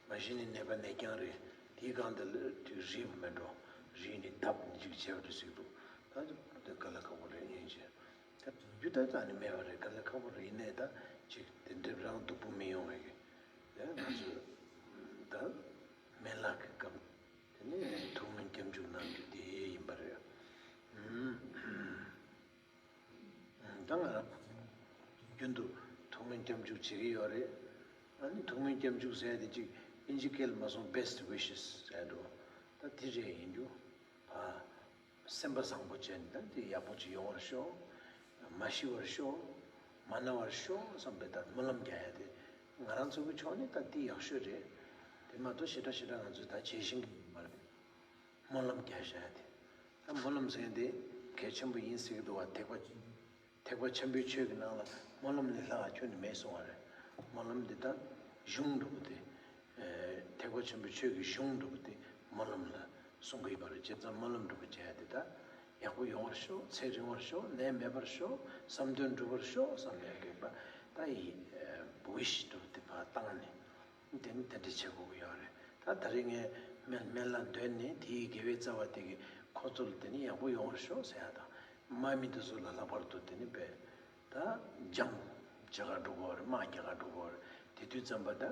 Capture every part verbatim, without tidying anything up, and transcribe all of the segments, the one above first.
མ་གཞི་ནས་ནད་པ་ནད་རྐྱང་རེད། དེའི་སྒང་དུ་ལ་དེ་རིལ་མེད་འགྲོ། རིལ་ནས་བཏབ་ནས་ཅིག་བྱས་པ་དེ་ཟེར་འདུག་ད་དེ་དཀའ་ལས་ཁག་པོ་རེད། ཡིན་ཅེ། ད་རྒྱུ་ད་ད་ནི་མེད་པ་རེད། དཀའ་ལས་ཁག་པོ་རེད། ཡིན་ནའི་ད་ཅིག་དེ་འདྲ་རང་སྡུག་པོ་མི་ཡོང་བའི་གི། ད་ང་ཚོས་ད་སྨན་བླ་གི་སྐབས་དེ་ནས་ཐུགས་སྨོན་སྐྱབས་འཇུག་གནང་རྒྱུ་དེ་ཡིན་པ་རེད། ད་ང་རང་རྒྱུན་དུ་ཐུགས་སྨོན་སྐྱབས་འཇུག་བྱེད་ཀྱི་ཡོད་རེད། ཨ་ནི་ཐུགས་སྨོན་སྐྱབས་འཇུག་ཟེར་ཡ་དེ་ཅིག་ཨིན་ཇི་སྐད་ལ་མ་སོང་best wishes ཟེར་འགྲོ། ད་དེ་རེད། ཡིན་རྒྱུ་ཕ། སེམས་པ་བཟང་པོ་བྱས་ནས་ད་དེ་ཡག་པོ་ཅིག་ཡོང་བར་ཤོག་མ་ཤི་བར་ཤོག་མ་ན་བར་ཤོག་བསམ་པའི་ད་སྨོན་ལམ་རྒྱག་ཡ་དེ། ང་རང་ཚོ་གི་ཕྱོགས་ནས་ད་དེ་ཡག་ཤོས་རེད། དེ་མ་གཏོགས་ཞེ་དྲག་ཞེ་དྲག་ང་ཚོས་ད་བྱེད་ཤེས་ཀྱི་མ་རེད། སྨོན་ལམ་རྒྱག་བཞག་ཡ་དེ། ད་སྨོན་ལམ་ཟེར་ཡ་དེ་གལ་ཆེན་པོ་ཡིན་ཟེར་གྱི་འདུག་བ། ཐེག་པ་ཆེན་ཐེག་པ་ཆེན་པོའི་ཆོས་ཀྱི་ནང་ལ་སྨོན་ལམ་ལས་ལྷག་ཁྱོན་ནས་མེད་གསུང་བ་རེད། སྨོན་ལམ་འདི་དག་གཞུང་འདྲ་པོ་དེ། ཐེག་པ་ཆེན་པོའི་ཆོས་ཀྱི་གཞུང་འདྲ་པོ་དེ་སྨོན་ལམ་ལ་གསུང་གི་ཡོད་པ་རེད། བྱས་ཙང་སྨོན་ལམ་འདྲ་པོ་བྱས་ཏེ་ད་ཡག་པོ་ཡོང་བར་ཤོག་ཚེ་རིང་བར་ཤོག་ནད་མེད་པར་ཤོག་བསམ་དོན་འགྲུབ་པར་ཤོག་བསམ་ཡག་གི་པ་ད་ཡི་wish་འདྲ་པོ་དེ་ཕར་བཏང་ནས། དེ་ནི་དེ་འདྲ་བྱེད་དགོས་ཀྱི་ཡོད་རེད། ད་ད་རེས་ངས་སྨན་སྨན་བླ་འདོན་ནས་དེའི་དགེ་བའི་རྩ་བ་དེ་གི་ཁོ་ཚོ་ལ་དེ་ནི་ཡག་པོ་ཡོང་བར་ཤོག་ཟེར་ཡ་དང་། དམག་མི་དེ་ཚོ་ལ་ལྷག་པར་དུ་དེ་ནི་དཔེ་ད་འཇམ་རྒྱག་ག་འགྲོ་གི་ཡོད་རེད། དམག་རྒྱག་ག་འགྲོ་གི་ཡོད་རེད། དེ་དུས་ཙམ་པ་ད་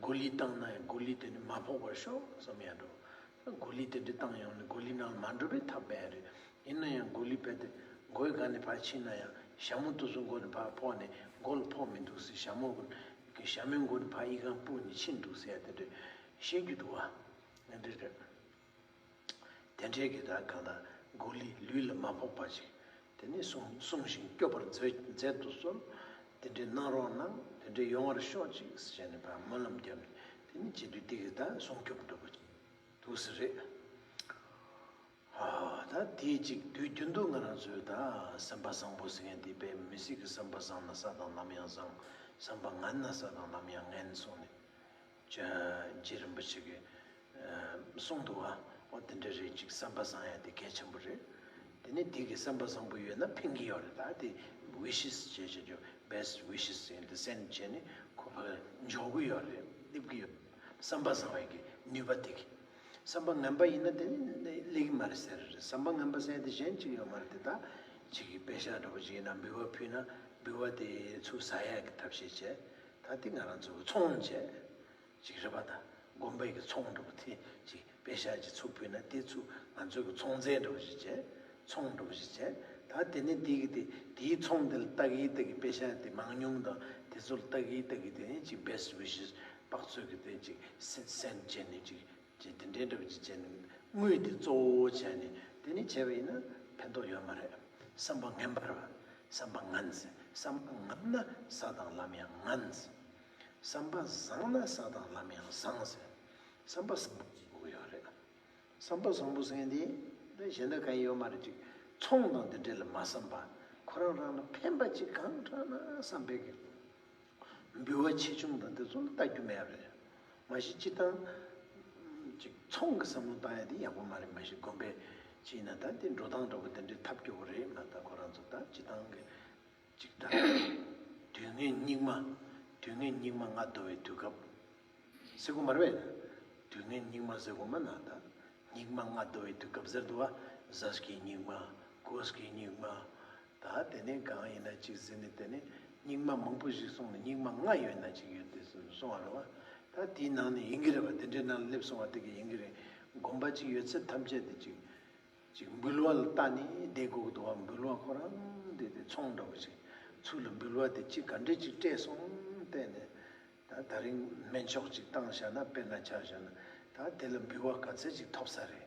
གོ་ལི་བཏང་ན་ཡང་གོ་ལི་དེ་ནི་མ་ཕོག་པར་ཤོག་བསམ་ཡ་འགྲོ། ད་གོ་ལི་དེ་འདྲ་བཏང་ཡོང་ནས་གོ་ལི་ནང་ལ་མ་འགྲོ་བའི་ཐབས་མེད་རེད། ཡིན་ན་ཡང་གོ་ལི་རྦད་དེ་མགོའི་སྒང་ནས་ཕར་ཕྱིན་ན་ཡང་ཞྭ་མོ་དེ་ཚོ་མགོ་ནས་ཕར་ཕོག་ནས་མགོ་ལ་ཕོག་མི་འདུག་ཟེར། ཞྭ་མོ་གི་ཞྭ་མོའི་མགོ་ནས་ཕར་ཨི་ཁུང་སྤུར་ནས་ཕྱིན་འདུག་ཟེར་ཡ་དེ་འདྲ་བཤད་རྒྱུ་འདུག་བ། དེ་འདྲ་རེད། དེ་འདྲའི་གི་ད་གང་ལྟར་མགོ་ལི་ལུས་ལ་མ་ཕོག་པ་ཅིག་དེ་ནས་སྲུང་སྲུང་ཞིང་སྐྱོབ་པར་མཛད་མཛད་དུ་གསོལ། དེ་འདྲའི་གནང་རོགས་གནང་། དེ་འདྲའི་ཡོང་བར་ཤོག་ཅིག་ཟེར་ནས་ཕར་སྨོན་ལམ་བརྒྱབ་ནས་དེ་ནས་བྱེད་དུས་དེ་གི་ད་སྲུང་སྐྱོབ་འདྲ་པོ་ཅིག་འདུག་ཟེར་རེད། ཨ། ད་དེའི་ཅིག་དུས་རྒྱུན་དུ་ང་རང་ཚོས་ད་བསམ་པ་བཟང་པོ་ཟེར་མཁན་དེ་དཔེ་མི་སྲིད་ཀྱི་བསམ་པ་བཟང་ན་ས་དང་ལམ་ཡང་བཟང་། བསམ་པ་ངན་ན་ས་དང་ལམ་ཡང་ངན་གསུངས་ནས། ཅ། རྗེ་རིན་པོ་ཆེ་གིས་ཨ་གསུངས་འདུག་བ། འོ་དེ་འདྲ་རེད། ཅིག་བསམ་པ་བཟང་ཡ་དེ་གལ་ཆེན་པོ་རེད། དེ་ནས་དེ་གི་བསམ་པ་བཟང་པོ་ཡོད་ན་ཕན་གྱི་ཡོད་རེད། ད་དེ་wishes་བྱེད་བྱེད་རྒྱུ་best wishes་ཡིན་དེ་send་བྱས་ནས་ཁོ་ཕར་འཇོག་གི་ཡོད་རེད། སླེབས་ཀྱི་ཡོད། བསམ་པ་བཟང་བའི་གི་ནུས་པ་དེ་གི། བསམ་པ་ངན་པ་ཡིན་ན་དེ་ནི་སླེབས་ཀྱི་མ་རེད་ཟེར་རེད། བསམ་པ་ངན་པ་ཟེར་དེ་གཞན་གཅིག་ཡོད་མ་རེད་དེ། ད་ཅིག་གི་པེ་ཤག་འདྲ་པོ་ཅིག་ཡིན་ན་འབུལ་བ་ཕུལ་ན་འབུལ་བ་དེ་ཚུར་ཟ་ཡག་གི་ཐབས་ཤེས་བྱས། ད་དེ་ང་རང་ཚོ་གི་ཚོང་བྱས། ཅིག་རེད་པ། ད་དགོན་པའི་གི་ཚོང་འདྲ་པོ་དེ་ཅིག་པེ་ཤག་ཅིག་ཚུར་ཕུལ་ན་དེ་ཚུར་ང་ཚོའི་གི་ཚོང་རྫས་འདྲ་པོ་ཞིག་བྱས། ཚོང་འདྲ་པོ་ཞིག་བྱས། ད་དེ་ནས་དེ་གི་དེ་དེའི་ཚོང་དེ་ལ་ལྟ་གི་ལྟ་གི་པེ་ཤག་དེ་མང་ཉུང་དང་དེ་ཚོ་ལ་ལྟ་གི་ལྟ་གི་དེ་ནས་ཅིག་best wishes་དཔག་ཚོད་གི་དེ་ཅིག་སེ་send་བྱས་ནས་ཅིག་ཅིག་དེ་འདྲའི་འདྲ་པོ་ཅིག་བྱས་ནས་དངུལ་དེ་གཙོ་བོ་བྱས་ནས་དེ་ནས་བྱས་པ་ཡིན་ན་ཕན་ཐོགས་ཡོད་མ་རེད། བསམ་པ་ངན་པར་བསམ་པ་ངན་ཟེར། བསམ་པ་ངན་ན་ས་དང་ལམ་ཡང་ངན་ཟེར། བསམ་པ་བཟང་ན་ས་དང་ལམ་ཡང་བཟང་ཟེར། བསམ་པ་བཟང་པོ་ཅིག་དགོས་ཀྱི་ཡོད་རེད། བསམ་པ་བཟང་པོ་ཟེར་མཁན་དེ་ད་གཞན་དག་གང་ཡང་ཡོད་མ་རེད། ཅིག་ཚོང་དང་དེ་འདྲས་ལ་མ་བསམ་པ། ཁོ་རང་རང་ལ་ཕན་པ་ཅིག་གང་དྲག་ན་བསམ་པའི་གི་འབུལ་བ་ཆེ་ཆུང་དང་དེ་ཚོ་ལ་ལྟ་རྒྱུ་མེད་རེད། མ་གཞི་སྤྱི་བཏང་ཅིག་ཚོང་གི་བསམ་བློ་བཏང་ཡ་དེ་ཡག་པོ་མ་རེད། མ་གཞི་དགོན་པའི་ཅིག་ཡིན་ན་ད་དེ་འགྲོ་སྟངས་འདྲ་པོ་དེ་འདྲས་ཐབས་སྐྱོ་པོ་རེད་མ། ད་ཁོ་རང་ཚོ་ད་སྤྱི་བཏང་གི་ཅིག་ད་དུས་ངན་སྙིགས་མ། དུས་ངན་སྙིགས་མ་ལྔ་བདོ་བའི་དུས་སྐབས་ཟེར་གོ་མ་རེད་པས། དུས་ངན་སྙིགས་མ་ཟེར་གོ་མ་ན་ད་སྙིགས་མ་ལྔ་བདོ་བའི་དུས་སྐབས་ཟེར་འདུག་བ། གཟའ་སྐྱེས་སྙིགས་མ། གོས་སྐྱེས་སྙིགས་མ། ད་དེ་ནས་གང་ཡིན་ན་ཅིག་ཟེར་ནས་དེ་ནས་སྙིགས་མ་མང་པོ་ཞིག་གསུངས་ནས་སྙིགས་མ་ལྔ་ཡོད་ན་ཅིག་ཡོད་དེ་གསུངས་པ་རེད་བ། ད་དེའི་ནང་ནས་ཡིན་གྱི་རེད་བ། དེ་འདྲའི་ནང་ལ་སླེབས་སོང་བ་དེ་གི་ཡིན་གྱི་རེད། དགོན་པ་ཅིག་ཡོད་ཚད་ཐམས་ཅད་དེ་ཅིག་ཅིག་འབུལ་བ་ལ་ལྟ་ནས་བསྡད་དགོས་ཀྱི་འདུག་བ། འབུལ་བ་ཁོ་རང་དེ་དེ་ཚོང་འདྲ་པོ་ཞིག་ཚུར་ལ་འབུལ་བ་དེ་ཅིག་ག་འདྲས་ཅིག་སྤྲད་སོང་བལྟས་ནས། ད་ད་རིང་སྨན་མཆོག་ཅིག་བཏང་བཞག་ན། དཔེར་ན་ཆ་བཞག་ན་ད་དེ་ལ་འབུལ་བ་ག་ཚད་ཅིག་ཐོབ་ས་རེད།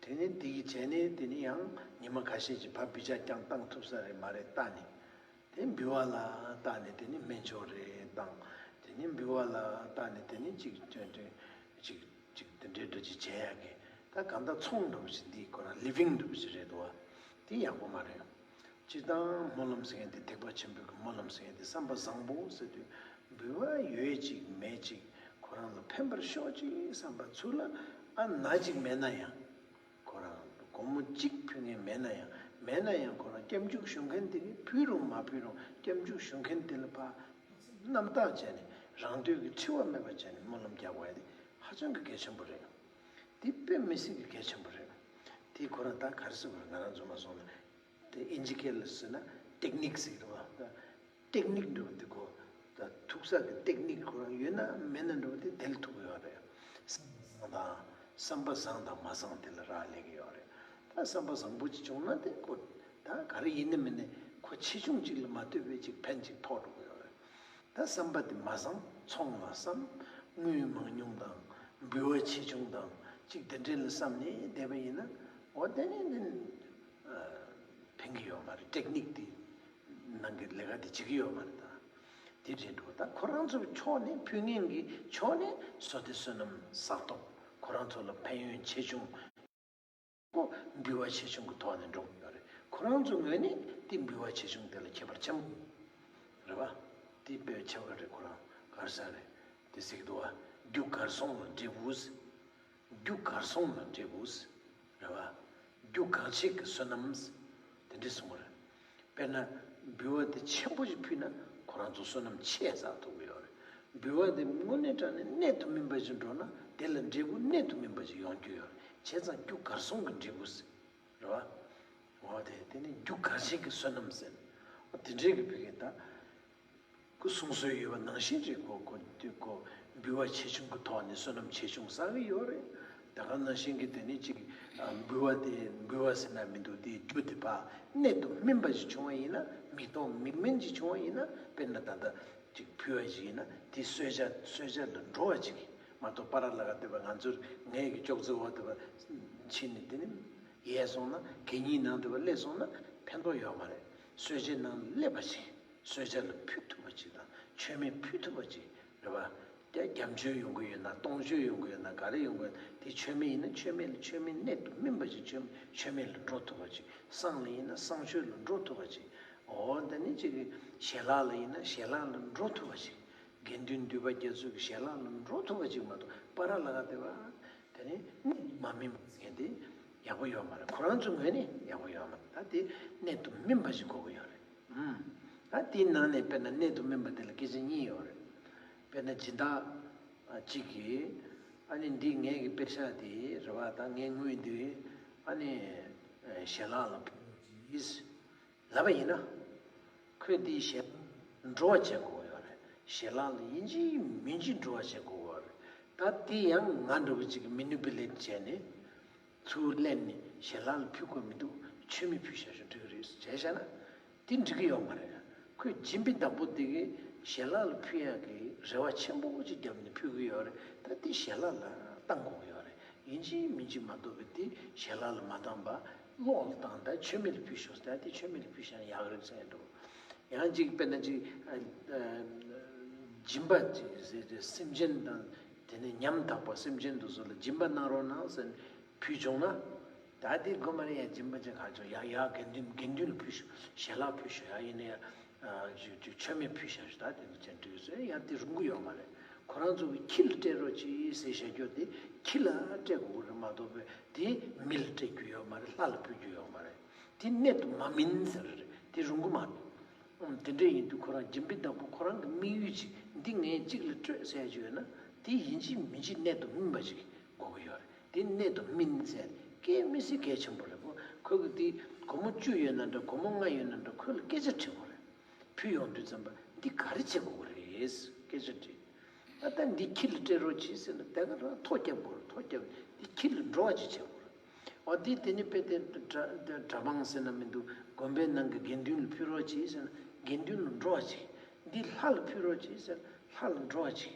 དེ་ནས་དེ་གི་བྱས་ནས་དེ་ནས་ཡང་ཉི་མ་ཁ་ཤས་ཅིག་ཕར་བི་ཇ་རྐྱང་བཏང་ཐུབ་ས་རེད་མ་རེད་ལྟ་ནས། དེ་འབུལ་བ་ལ་ལྟ་ནས་དེ་ནས་སྨན་མཆོག་རེ་བཏང་། དེ་ནས་འབུལ་བ་ལ་ལྟ་ནས་དེ་ནས་ཅིག་ཅིག་ཅིག་དེ་འདྲའི་འདྲ་ཅིག་བྱེད་ཡག་གི་ད་གང་ལྟར་ཚོང་འདྲ་པོ་ཞིག་འདི་ཁོ་རང་living་འདྲ་པོ་ཞིག་རེད་འདུག་བ། དེ་ཡག་པོ་མ་རེད། སྤྱིར་བཏང་སྨོན་ལམ་ཟེར་མཁན་དེ་ཐེག་པ་ཆེན་པོའི་གི་སྨོན་ལམ་ཟེར་མཁན་དེ་བསམ་པ་བཟང་པོ་ཟེར་དུས་འབུལ་བ་ཡོད་ཅིག་མེད་ཅིག་ཁོ་རང་ལ་ཕན་པར་ཤོག་ཅིག་བསམ་པ་ཚུར་ལ་ཨ་ན་ཅིག་མེད་ན་ཡང་། ཁོ་རང་སྒོར་མོ་གཅིག་ཕུལ་མཁན་མེད་ན་ཡང་། མེད་ན་ཡང་ཁོ་རང་སྐྱབས་འཇུག་ཞུ་མཁན་དེ་གིས་ཕུལ་རུང་མ་ཕུལ་རུང་སྐྱབས་འཇུག་ཞུ་མཁན་དེ་ལ་ཕར་རྣམ་དག་བྱས་ནས་རང་འདོད་ཀྱི་འཁྲི་བ་མེད་པ་བྱས་ནས་སྨོན་ལམ་རྒྱག་དགོས་ཡ་དེ་ ཧ་ཅང་གི་གལ་ཆེན་པོ་རེད། དེ་དཔེ་མི་སྲིད་ཀྱི་གལ་ཆེན་པོ་རེད། དེ་ཁོ་རང་ད་ག་རེ་ཟེར་དགོས་རེད། ང་རང་ཚོ་མ་སོང་ན་དེ་ཨིན་ཇི་སྐད་ལ་ཟེར་ན་ཊེག་ནིག་ཟེར་གི་རེད་བ། ད་ཊེག་ནིག་འདྲ་བོ་དེ་ཁོ་ད་ཐུག་ས་གི་ཊེག་ནིག་ཁོ་རང་ཡོད་ན་མེད་ན་འདྲ་བོ་དེ་དེ་ལ་ཐུག་གི་ཡོད་རེད། བསམ་པ་བཟང་དང་བསམ་པ་བཟང་དང་མ་བཟང་དེ་ལ་རག་ལས་ཀྱི་ཡོད་རེད། ད་བསམ་པ་བཟང་པོ་ཅིག་བྱུང་ན་དེ་ཁོ་ད་ག་རེ་ཡིན་ནི་མིན་ནི་ཁོ་ཆེ་ཆུང་ཅིག་ལ་མ་ལྟོས་པའི་ཅིག་ཕན་ཅིག་ཐོགས་འགྲོ་གི་ཡོད་རེད། ད་བསམ་པ་དེ་མ་བཟང་ཚོང་ལ་བསམ། དངུལ་མང་ཉུང་དང་འབུལ་བ་ཆེ་ཆུང་དང་ཅིག་དེ་འདྲས་ལ་བསམ་ནས་བསྡད་པ་ཡིན་ན་འོ་དེ་ནི་ནི་ཕན་གྱི་ཡོད་མ་རེད། ཊེག་ནིག་དེ་ནང་གི་ལས་ཀ་དེ་བྱེད་ཀྱི་ཡོད་མ་རེད། ད་དེ་རེད་འགྲོ། ད་ཁོ་རང་ཚོའི་ཕྱོགས་ནས་ཕུལ་མཁན་གྱི་ཕྱོགས་ནས་བསོད་བདེ་བསོད་ནམས་བསགས་སྟོབས་ཁོ་རང་ཚོ་ལ་ཕན་ཡོན་ཆེ་ཆུང་ཁོ་འབུལ་བ་ཆེ་ཆུང་གི་ཐོག་ནས་འགྲོ་གི་ཡོད་རེད། ཁོ་རང་ཚོའི་ངོས་ནས་དེ་འབུལ་བ་ཆེ་ཆུང་དེ་ལ་ཁྱད་པར་ཆེན་པོ་རེད་བ། དེ་དཔེ་ཆེ་བ་རེད། ཁོ་རང་ག་རེ་ཟེར་རེད། དེ་ཟེར་གི་འདུག་བ། རྒྱུ་གར་སོང་ལ་འབྲས་བུ། རྒྱུ་གར་སོང་ལ་འབྲས་བུ། རེད་བ། རྒྱུ་གང་ཆེ་གི་བསོད་ནམས། དེ་འདྲས་གསུངས་པ་རེད། དཔེར་ན། འབུལ་བ་དེ་ཆེན་པོ་ཞིག་ཕུལ་ན་ཁོ་རང་ཚོ་བསོད་ནམས་ཆེ་བསགས་ཐུབ་ཀྱི་ཡོད་རེད། འབུལ་བ་དེ་དངོས་གནས་དྲང་གནས་གནད་དུ་སྨིན་པ་ཞིག་འགྲོ་ན་དེ་ལ་འབྲས་བུ་གནད་དུ་སྨིན་པ་ཞིག་ཡོང་རྒྱུ་ཡོད་རེད། བྱས་ཙང་རྒྱུ་གར་སོང་གི་འབྲས་བུ་ཟེར། རེད་བ། འོ་དེ་དེ་ནི་རྒྱུ་གར་ཆེན་གྱི་བསོད་ནམས་ཟེར། འོ་དེ་འདྲའི་གི་བུ་གས་ད། ཁོ་གསུང་སྲོལ་ཡོད་པ་ནང་བཞིན་རེད། ཁོ་ཁོ་དེ་ཁོ་འབུལ་བ་ཆེ་ཆུང་གི་ཐོག་ནས་བསོད་ནམས་ཆེ་ཆུང་བསགས་ཀྱི་ཡོད་རེད། ད་ག་ནང་བཞིན་གྱི་དེ་ནི་ཅིག་ཨ། འབུལ་བ་དེ་འབུལ་བ་ཟེར་ན་མི་འདུག་དེའི་རྒྱུ་དེ་ཕར་གནད་དུ་སྨིན་པ་ཞིག་བྱུང་བ་ཡིན་ན། མིག་མཐོང་མིག་སྨན་ཞིག་བྱུང་བ་ཡིན་ན། དཔེར་ན་ད་ལྟ་ཅིག་ཕུལ་བ་ཞིག་ཡིན་ན་དེ་གསོལ་ཇ་གསོལ་ཇ་ལ་འགྲོ་བ་ཅིག་མ་གཏོགས་པ་ར་ལ་ག་དེ་བ་ང་ཚོར་ངས་ཀྱི་ཅོག་ཙེ་འོག་དེ་བ་ཕྱིན་ནས་དེ་ནི་ཡལ་སོང་ན། གད་སྙིགས་ནང་དེ་བ་སླེབས་སོང་ན་ཕན་ཐོགས་ཡོད་མ་རེད། གསོལ་ཇའི་ནང་སླེབས་པ་ཅིག་གསོལ་ཇ་ལ་ཕུལ་ཐུབ་པ་ཅིག་དང་མཆོད་མེ་ཕུལ་ཐུབ་པ་ཅིག་རེད་བ། དེ་རྒྱ་མཆོད་ཡོང་གི་ཡོད་ན། སྟོང་མཆོད་ཡོང་གི་ཡོད་ན། ག་རེ་ཡོང་གི་ཡོད་ན། དེ་མཆོད་མེ་ཡིན་ན་མཆོད་མེ་ལ་མཆོད་མེ་གནད་དུ་སྨིན་པ་ཅིག་མཆོད་མཆོད་མེ་ལ་འགྲོ་ཐུབ་པ་ཅིག་བསང་ལ་ཡིན་ན་བསང་མཆོད་ལ་འགྲོ་ཐུབ་པ་ཅིག་འོ་དེ་ནི་ཅིག་ཞལ་ལག་ལ་ཡིན་ན་ཞལ་ལག་ལ་འགྲོ་ཐུབ་པ་ཅིག་དགེ་འདུན་འདུས་པ་རྒྱ་མཚོ་གི་ཞལ་ལག་ལ་འགྲོ་ཐུབ་པ་ཅིག་མ་གཏོགས་པ་ར་ལ་ག་དེ་བ་དེ་ནི་གནད་དུ་མ་སྨིན་པ་ཟེར་མཁན་དེ་ཡག་པོ་ཡོད་མ་རེད། ཁོ་རང་ཚོའི་ངོས་ནས་ཡག་པོ་ཡོད་མ་རེད། ད་དེ་གནད་དུ་སྨིན་པ་ཞིག་དགོས་ཀྱི་ཡོད་རེད། ཨུམ། ད་དེའི་ནང་ནས་དཔེར་ན་གནད་དུ་སྨིན་པ་དེ་ལ་སྐད་ཆ་གཉིས་ཡོད་རེད། དཔེར་ན་སྦྱིན་བདག་གཅིག་གིས་ཨ་ནི་འདི་ངའི་གི་པེ་ཤག་དེ་རེད་བ། ད་ངའི་དངུལ་འདི་ཨ་ནི་ཞལ་ལག་ལ་ཕུལ་གྱིས། ལབ་པ་ཡིན་ན། ཁོས་འདིའི་ཞལ་འགྲོ་བ་བྱེད་དགོས་ཡོད་རེད། ཞལ་ལག་ལ་ཡིན་གཅིག་མིན་གཅིག་འགྲོ་བ་བྱེད་དགོས་ཡོད་རེད། ད་དེ་ཡང་ང་འདྲ་བོ་ཅིག་གིས་མེ་ནི་པུ་ལེ་ཊི་བྱས་ནས། ཚུར་ལེན་ནས་ཞལ་ལག་ལ་ཕུལ་དགོས་མི་འདུག་མཆོད་མེ་ཕུལ་བཞག་ཤོག་འགྲིག་གི་རེད་ཟེར་བྱས་བཞག་ན། དེ་འགྲིག་གི་ཡོད་མ་རེད། ཁོས་སྦྱིན་པའི་བདག་པོ་དེ་གིས་ཞལ་ལག་ལ་ཕུལ་ཡག་གི་རེ་བ་ཆེན་པོ་ཅིག་བརྒྱབ་ནས་ཕུལ་གི་ཡོད་རེད། ད་དེ་ཞལ་ལག་ལ་བཏང་དགོས་ཀྱི་ཡོད་རེད། ཡིན་གཅིག་མིན་གཅིག་མ་གཏོགས་པའི་དེ་ཞལ་ལག་ལ་མ་བཏང་པ། གློག་ལ་བཏང་། ད་མཆོད་མེ་ལ་ཕུལ་ཤོག་ད་དེ་མཆོད་མེ་ལ་ཕུལ་བཞག་ན་ཡག་རེད་ཟེར་འདུག་ཡང་གཅིག་དཔེར་ན་གཅིག་ཨ། ཨ། སྦྱིན་པ་ཅིག་ཟེར་ཏེ་སེམས་ཅན་དང་དེ་ནས་ཉམ་ཐག་པ་སེམས་ཅན་དེ་ཚོ་ལ་སྦྱིན་པ་གནང་རོགས་གནང་ཟེར་ཕུལ་བྱུང་ན། ད་དེ་དགོས་མ་རེད་ཡ། སྦྱིན་པ་ཅིག་ག་ཅོ་ཡ་ཡ་དགེ་འདུན་དགེ་འདུན་ལ་ཕུལ་ཤོག་ཞལ་ལག་ཕུལ་ཤོག་ཡ། ཡིན་ན་ཡ། ཨ། ཅོ་ཅོ་མཆོད་མེ་ཕུལ་བཞག་ཤོག་ད་དེ་ཚོ་ཅན་དུས་ཚོད་ཡ་དེ་རུང་གི་ཡོད་མ་རེད། ཁོ་རང་ཚོ་གི་ཁྱི་ལ་སྤྲད་རོགས་གྱིས་ཟེར་བཞག་རྒྱུ་དེ་ཁྱི་ལ་སྤྲད་དགོས་ཀྱི་རེད་མ་གཏོགས་པའི་དེ་མི་ལ་སྤྲད་རྒྱུ་ཡོད་མ་རེད། ལྷ་ལ་ཕུལ་རྒྱུ་ཡོད་མ་རེད། དེ་གནད་དུ་མ་སྨིན་ཟེར་རེད། དེ་རུང་གི་མ་རེད། ཨང་། དེ་འདྲ་ཡིན་དུས་ཁོ་རང་སྦྱིན་པའི་བདག་པོ་ཁོ་རང་གི་དམིགས་ཡུལ་ཅིག་འདི་ངས་གཅིག་ལ་སྤྲོད་ཟེར་ཡ་ཅིག་ཡོད་ན་དེ་ཡིན་གཅིག་མིན་གཅིག་གནད་དུ་སྨིན་པ་ཅིག་དགོས་ཀྱི་ཡོད་རེད། དེ་གནད་དུ་སྨིན་ཟེར་གལ་མི་སྲིད་གལ་ཆེན་པོ་རེད་པོ། ཁོ་གི་དེ་སྒོར་མོ་བཅུ་ཡོད་ན་འདྲ་སྒོར་མོ་ལྔ་ཡོད་ན་འདྲ་ཁོ་ལ་སྐད་ཆ་དྲི་དགོས་རེད། ཕུལ་ཡོང་དུས་ཙམ་པ་འདི་ག་རེ་བྱེད་དགོས་ཀྱི་རེད་སྐད་ཆ་དྲིས། ཨ་ད་འདི་ཁྱི་ལ་སྤྲད་རོགས་གྱིས་ཟེར་ན་དེ་ག་རང་ཐོ་རྒྱབ་དགོས་རེད། ཐོ་རྒྱབ་འདི་ཁྱི་ལ་འགྲོ་བ་ཅིག་བྱེད་དགོས་རེད། འོ་འདི་དེ་ནི་དཔེ་དེ་གྲྭ་གྲྭ་པང་ཟེར་ན་མི་འདུག་དགོན་པའི་ནང་གི་དགེ་འདུན་ལ་ཕུལ་རོགས་གྱིས་ཟེར་ན་དགེ་འདུན་ལ་འགྲོ་བ་ཅིག་འདི་ལྷ་ལ་ཕུལ་རོགས་གྱིས་ཟེར་ན་ལྷ་ལ་འགྲོ་བ་ཅིག་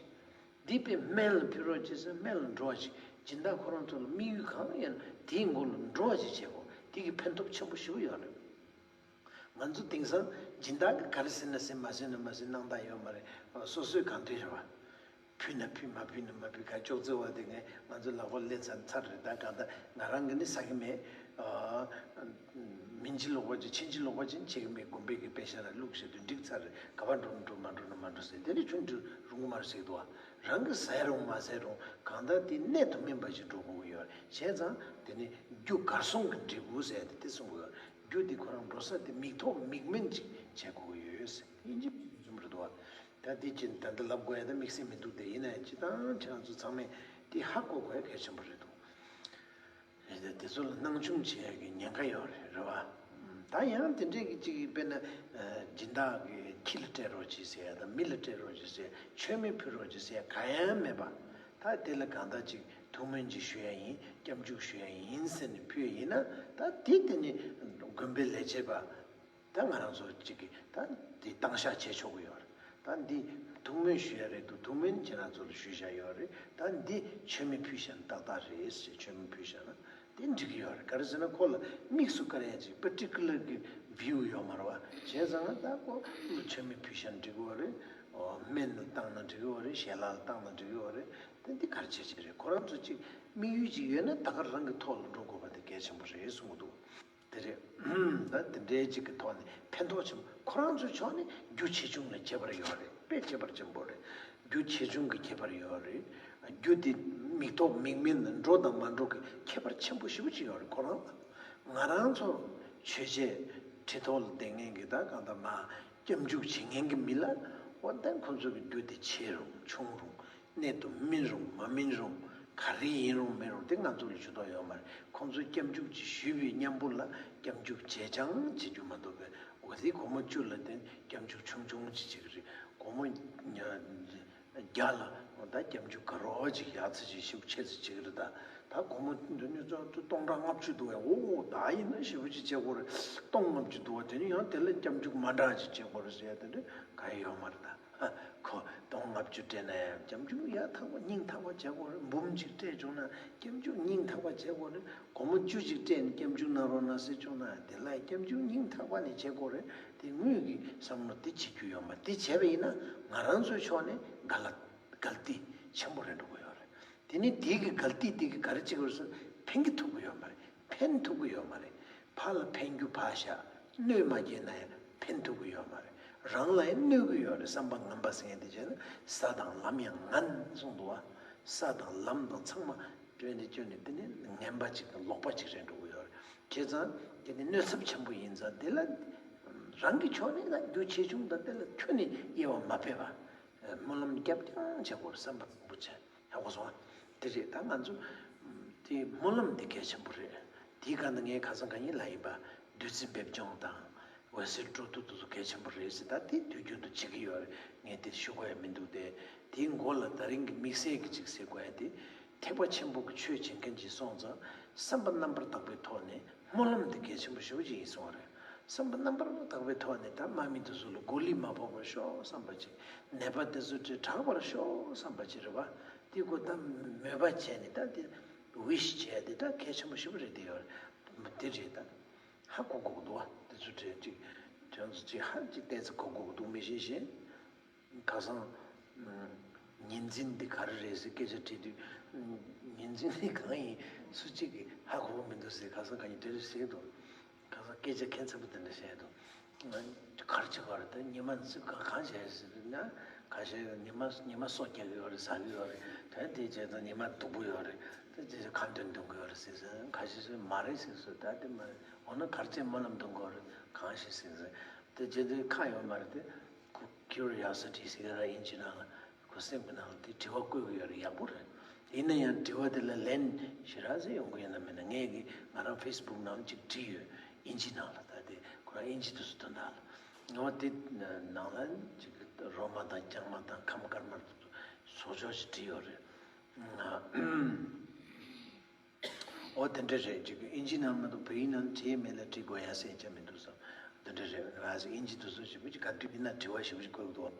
འདི་དཔེ་སྨན་ལ་ཕུལ་རོགས་གྱིས་ཟེར་ན་སྨན་ལ་འགྲོ་བ་ཅིག་སྦྱིན་བདག་ཁོ་རང་ཚོ་ལ་དམིགས་ཡུལ་གང་ཡིན་ན་དེའི་མགོ་ལ་འགྲོ་བ་ཅིག་བྱེད་དགོས། དེ་གི་ཕན་ཐོགས་ཆེན་པོ་ཞེ་པོ་ཡོད་རེད། ང་ཚོ་དེང་སང་སྦྱིན་བདག་གིས་ག་རེ་ཟེར་ན་ཟེར། མ་ཟེར་ན་མ་ཟེར། གནང་སྟངས་ཡོད་མ་རེད། སོ་སོས་གང་འདོད་རེད་བ། ཕུལ་ན་ཕུལ། མ་ཕུལ་ན་མ་ཕུལ། ག་ཅོག་ཙེ་བ་དེ་ངས་ང་ཚོ་ལག་པར་སླེབས་ཚར་ཚར་རེད། ད་གང་ལྟར་ང་རང་གིས་ནི་ཟ་གི་མེད། ཨ། མིན་ཅི་ལོག་པ་ཅིག་ཕྱིན་ཅི་ལོག་པ་ཅིག་བྱེད་གི་མེད། དགོན་པའི་གི་པེ་ཤ་ར་བླུགས་བཞག་དུས་འགྲིག་ཚར་རེད། ག་པར་འགྲོ་ན་འགྲོ། མ་འགྲོ་ན་མ་འགྲོ་ཟེར། དེ་ནི་ཁྱོད་འགྲོ་རུང་གི་མ་རེད་ཟེར་གི་འདུག་བ། རང་གིས་ཟས་རུང་མ་ཟས་རུང་གང་ལྟར་དེ་གནད་དུ་སྨིན་པ་ཞིག་འགྲོ་དགོས་ཀྱི་ཡོད་རེད། བྱས་ཙང་དེ་ནི་རྒྱུ་གར་སོང་གི་འབྲས་བུ་ཟེར་ཏེ་དེ་གསུང་གི་ཡོད་རེད། རྒྱུ་དེ་ཁོ་རང་འགྲོ་ས་དེ་མིག་མཐོང་མིག་སྨན་ཅིག་བྱེད་དགོས་ཀྱི་ཡོད་ཟེར། དེ་ཡིན་གཅིག་མིན་གཅིག་རེད་འདུག་བ། ད་དེ་ཅི་ད་ལྟ་ལབ་དགོས་ཡ་ད་དམིགས་བསལ་མི་འདུག་དེ་ཡིན་ན་ཡང་སྤྱིར་བཏང་ཁྱེད་རང་ཚོ་ཚང་མས་ དེ་ཧ་གོ་དགོས་གལ་ཆེན་པོ་རེད་འདུག་རེད་དེ། དེ་ཚོ་ལ་སྣང་ཆུང་བྱེད་ཡག་གི་ཉེན་ཁ་ཡོད་རེད། རེད་བ། ད་ཡང་དེ་འདྲས་ཀྱི་གཅིག་དཔེར་ན། སྦྱིན་བདག་གི་ཁྱི་ལ་སྤྲད་རོགས་གྱིས་ཟེར་ཡ་དང་། མི་ལ་སྤྲད་རོགས་གྱིས་ཟེར་ཡ། མཆོད་མེ་ཕུལ་རོགས་གྱིས་ཟེར་ཡ་གང་ཡང་མེད་པ། ད་དེ་ལ་གང་ལྟར་ཅིག་ཐུགས་སྨོན་ཅིག་ཞུ་ཡ་ཡིན། སྐྱབས་འཇུག་ཞུ་ཡ་ཡིན་ཟེར་ནས་ཕུལ་ཡ་ཡིན་ན། ད་དེ་དེ་ནི་དགོན་པའི་ལས་བྱེད་པ། ད་ང་རང་ཚོ་གཅིག་གིས་ད་འདི་བཏང་བཞག་བྱེད་ཆོག་གི་ཡོད་རེད། ད་འདི་ཐུགས་སྨོན་ཞུ་ཡ་རེད་འདུག་ཐུགས་སྨོན་ཁྱེད་རང་ཚོ་ལ་ཞུས་བཞག་ཡོད་རེད། ད་འདི་མཆོད་མེ་ཕུལ་བཞག་ན་ཏག་ཏག་རེད་ཟེར། མཆོད་མེ་ཕུལ་བཞག་ན་དེ་འགྲིག་གི་ཡོད་རེད། ག་རེ་ཟེར་ན་ཁོ་ལ་དམིགས་སུ་བཀར་ཡ་ཅིག་པར་ཊི་ཀུ་ལར་གྱི་བིའུ་ཡོད་མ་རེད་བ། བྱས་ཙང་ད་ཁོ་ལ་མཆོད་མེ་ཕུལ་བཞག་ན་འགྲིག་གི་ཡོད་རེད། ཨོ། སྨན་ལ་བཏང་ན་འགྲིག་གི་ཡོད་རེད། ཞལ་ལག་ལ་བཏང་ན་འགྲིག་གི་ཡོད་རེད། དེ་འདི་ག་རེ་བྱེད་ཀྱི་རེད། ཁོ་རང་ཚོ་གཅིག་དམིགས་ཡུལ་ཅིག་ཡོད་ན་ད་ག་རང་གི་ཐོག་ལ་འགྲོ་དགོས་པ་དེ་གལ་ཆེན་པོ་རེད་གསུངས་འདུག་དེ་རེད། ད་དེ་འདྲའི་ཅིག་གི་ཐོག་ནས་ཕན་ཐོགས་ཆེན་པོ། ཁོ་རང་ཚོའི་ཕྱོགས་ནས་རྒྱུ་ཆེ་ཆུང་ལ་ཁྱད་པར་ཡོད་རེད། དཔེ་ཁྱད་པར་ཆེན་པོ་རེད། རྒྱུ་ཆེ་ཆུང་གི་ཁྱད་པར་ཡོད་རེད། རྒྱུ་དེ་མིག་ཐོག་མིག་སྨན་ལ་འགྲོ་དང་མ་འགྲོ་གི་ཁྱད་པར་ཆེན་པོ་ཞེ་པོ་ཅིག་ཡོད་རེད། ཁོ་རང་ལ། ང་རང་ཚོ་ཆོས་བྱེད་ཁྲི་ཐོག་ལ་བསྡད་མཁན་གྱི་ད་གང་ལྟར་མ་སྐྱབས་འཇུག་བྱེད་མཁན་གྱི་མི་ལ། འོ་ད་ཁོ་ཚོ་གི་རྒྱུ་དེ་ཆེ་རུང་ཆུང་རུང་། གནད་དུ་སྨིན་རུང་མ་སྨིན་རུང་། ག་རེ་ཡིན་རུང་མིན་རུང་དེ་ང་ཚོ་ལ་ཇུས་གཏོགས་ཡོད་མ་རེད། ཁོང་ཚོས་སྐྱབས་འཇུག་ཅིག་ཞུས་པའི་མཉམ་པོ་ལ་སྐྱབས་འཇུག་བྱས་ཅང་བྱེད་རྒྱུ་མ་གཏོགས་པའི། འོ་དེ་སྒོར་མོ་བཅུ་ལ་བརྟེན་སྐྱབས་འཇུག་ཆུང་ཆུང་ཅིག་བྱེད་ཀྱི་རེད། སྒོར་མོ་བརྒྱ་ལ་འོ་ད་སྐྱབས་འཇུག་དགའ་རོགས་ཅིག་ཡག་ཙི་ཅིག་ཞེ་པོ་ཆེ་ཙི་བྱེད་ཀྱི་རེད། ད་ད་སྒོར་མོ་འདི་ནས་སྟོང་ཕྲག་ལྔ་བཅུ་འདུག་བས། འོ་ད་ཡིན་ན་ཞེ་པོ་ཅིག་བྱེད་དགོས་རེད། སྟོང་ལྔ་བཅུ་འདུག་བ། དེ་ནས་ཡང་དེ་ལ་སྐྱབས་འཇུག་མ་འདྲ་ཅིག་བྱེད་དགོས་རེད་ཟེར་ཡ་དེ་འདྲ་གང་ཡང་ཡོད་མ་རེད་ད། ཁོ་སྟོང་ལྔ་བཅུ་སྤྲད་ན་ཡང་སྐྱབས་འཇུག་ཡག་ཐག་པ་སྙིང་ཐག་པ་བྱེད་དགོས་རེད། འབུམ་གཅིག་སྤྲད་བྱུང་ན་སྐྱབས་འཇུག་སྙིང་ཐག་པ་བྱེད་དགོས་རེད། སྒོར་མོ་བཅུ་གཅིག་སྤྲད་ནས་སྐྱབས་འཇུག་གནང་རོགས་གནང་ཟེར་བྱུང་ན་དེ་ལ་སྐྱབས་འཇུག་སྙིང་ཐག་པ་ནས་བྱེད་དགོས་རེད། དེ་དངུལ་གྱི་བསམ་བློ་དེ་བྱེད་རྒྱུ་ཡོད་མ་རེད། དེ་བྱས་པ་ཡིན་ན་ང་རང་ཚོའི་ཕྱོགས་ནས་ག་ལ་གལ་ཏེ་ཆེན་པོ་རེད་འགྲོ་གི་ཡོད་རེད། དེ་ནས་དེ་གི་གལ་ཏེ་དེ་གི་ག་རེ་བྱེད་དགོས་རེད་ཟེར། ཕན་གྱི་ཐུབ་ཀྱི་ཡོད་མ་རེད། ཕན་ཐུབ་ཀྱི་ཡོད་མ་རེད། ཕ་ལ་ཕན་རྒྱུ་ཕར་བཞག་གནོད་མ་སྐྱེལ་ན་ཡང་ཕན་ཐུབ་ཀྱི་ཡོད་མ་རེད། རང་ལ་ཡང་གནོད་ཀྱི་ཡོད་རེད། བསམ་པ་ངན་པ་ཟེར་མཁན་དེ་བྱས་ན་ས་དང་ལམ་ཡང་ངན་གསུངས་འདུག་བ། ས་དང་ལམ་དང་ཚང་མ་བཅོས་ནས་བཅོས་ནས་དེ་ནི་ངན་པ་ཅིག་དང་ལོག་པ་ཅིག་རེད་འགྲོ་གི་ཡོད་རེད། བྱས་ཙང་དེ་ནི་གནོད་ཚབས་ཆེན་པོ་ཡིན་ཙང་དེ་ལ་རང་གི་ཕྱོགས་ནས་ལ་རྒྱུ་ཆེ་ཆུང་དང་དེ་ལ་ཁྱོན་ནས་དབྱེ་བ་མ་ཕེ་བ། སྨོན་ལམ་རྒྱབ་རྐྱང་བྱེད་དགོས་རེད། བསམ་པ་བཟང་པོ་བྱས། ཧ་གོ་སོང་ཨ། དེ་རེད། ད་ང་ཚོ་དེ་སྨོན་ལམ་འདི་གལ་ཆེན་པོ་རེད། དེའི་སྒང་དུ་ངས་ཁ་སང་ཁ་ཉིན་ལབ་ཡིན་པ། བདུད་རྩི་འབེབས་སྦྱོང་དང་། འོད་ཟེར་སྤྲོ་བསྡུ་དེ་ཚོ་གལ་ཆེན་པོ་རེད་ཟེར། ད་དེ་དུས་རྒྱུན་དུ་བྱེད་ཀྱི་ཡོད་རེད། ངས་དེ་ཞུ་དགོས་ཡ་མི་འདུག་སྟེ། དེའི་མགོ་ལ་ད་རིང་གི་དམིགས་བསལ་གྱི་ཅིག་ཟེར་དགོས་ཡ་དེ། ཐེག་པ་ཆེན་པོ་གི་ཆོས་བྱེད་མཁན་ཅིག་སོང་ཙང་བསམ་པ་རྣམ་པར་དག་པའི་ཐོག་ནས་སྨོན་ལམ་འདི་གལ་ཆེན་པོ་ཞེ་པོ་ཅིག་ཡིན་གསུངས་པ་རེད། བསམ་པ་རྣམ་པར་དག་པའི་ཐོག་ནས་ད་དམག་མི་དེ་ཚོ་ལ་མགོ་ལུས་མ་ཕོག་པར་ཤོག་བསམ་པ་ཅིག་ནད་པ་དེ་ཚོ་དེ་དྲག་པར་ཤོག་བསམ་པ་ཅིག་རེད་བ། དེ་ཁོ་ད་མོས་པ་བྱས་ནས་ད་དེ་ཝིཤ་བྱས་དེ་ད་གལ་ཆེན་པོ་ཞེ་པོ་རེད། དེ་ཡོད་རེད། དེ་རེད། ད་ཧ་གོ་དགོས་ཀྱི་འདུག་བ། དེ་ཚོ་དེ་ཅིག་དོན་ཚོ་ཅིག་ཧ་ཅིག་བལྟས་ཚེ་གོ་དགོས་ཀྱི་འདུག་མི་ཤེས་ཤེས། ཁ་སང་། ཉིན་འཛིན་འདི་ག་རེ་རེད་ཟེར་སྐད་ཆ་དྲིས་དུས། ཉིན་འཛིན་འདི་གང་ཡིན་སུ་གཅིག་གིས་ཧ་གོ་གི་མི་འདུག་ཟེར། ཁ་སང་ག་ཉིན་དེ་རེད་ཟེར་འདུག་ཁ་སང་སྐད་ཆ་ཁྱད་མཚར་པོ་དེ་འདྲ་བཤད་འདུག་གར་ཆེ་བ་རེད། ད་ཉི་མ་ཚིག་ག་གང་བྱས་ཟེར་ན། ཁ་ཤས་ཉི་མ་ཉི་མ་སོ་རྒྱག་གི་ཡོད་རེད། ཟ་གི་ཡོད་རེད། དོན་དེ་བྱས་ཙང་ཉི་མ་སྡུག་པོ་ཡོད་རེད། དེ་བྱས་ཙང་ཁ་འདོན་འདོན་གི་ཡོད་རེད་ཟེར་ཟེར། ཁ་ཤས་ཟེར་མ་རེད་ཟེར་ཟེར། ད་དེ་མ་རེད། འོ་ན་གར་ཆེ་སྨོན་ལམ་འདོན་གི་ཡོད་རེད། གང་ཞིག་ཟེར་ཟེར། དེ་བྱས་དུས་ཁ་ཡོད་མ་རེད་དེ། ཁོ་ཁྱུ་རི་ཡོ་སི་ཊི་ཟེར་གི་ར་ཨིན་ཇི་ནང་ལ། ཁོ་སེམས་ཀྱི་ནང་ལ་དེ་དྲི་བ་བཀོད་གི་ཡོད་རེད། ཡག་པོ་རེད། ཡིན་ན་ཡང་དྲི་བ་དེ་ལ་ལན་ཞེ་དྲག་ཟེར་ཡོང་གི་ཡོད་ན་མེད་ན། ངས་གི་ང་རང་ཕེ་སི་བུག་ནང་ཅིག་བྲིས་ཡོད། ཨིན་ཇི་ནང་ལ། ད་དེ་ཁོ་རང་ཨིན་ཇི་དུ་སུ་དོན་དག་ལ། ངོ་དེ་ནང་ལ་ཅིག་རོ་མ་དང་ལྕང་མ་དང་ཁམས་དཀར་དམར་དུ་བཟོ་ཕྱོགས་ཤིག་བྲིས་ཡོད་རེད། ཨོ་དེ་འདྲ་རེད། ཅིག་ཨིན་ཇི་ནང་མ་གཏོགས་བོད་ཡིག་ནང་བྲིས་མེད་ལ་བྲིས་དགོས་ཡ་ཟེར་ཆ་མི་འདུག་བསམ། དེ་འདྲ་རེད། ང་ཚོ་ཨིན་ཇི་དེ་ཚོ་ཞེ་པོ་ཅིག་ག་དུས་ཡིན་ན་དྲི་བ་ཞེ་པོ་ཅིག་བཀོད་འདུག་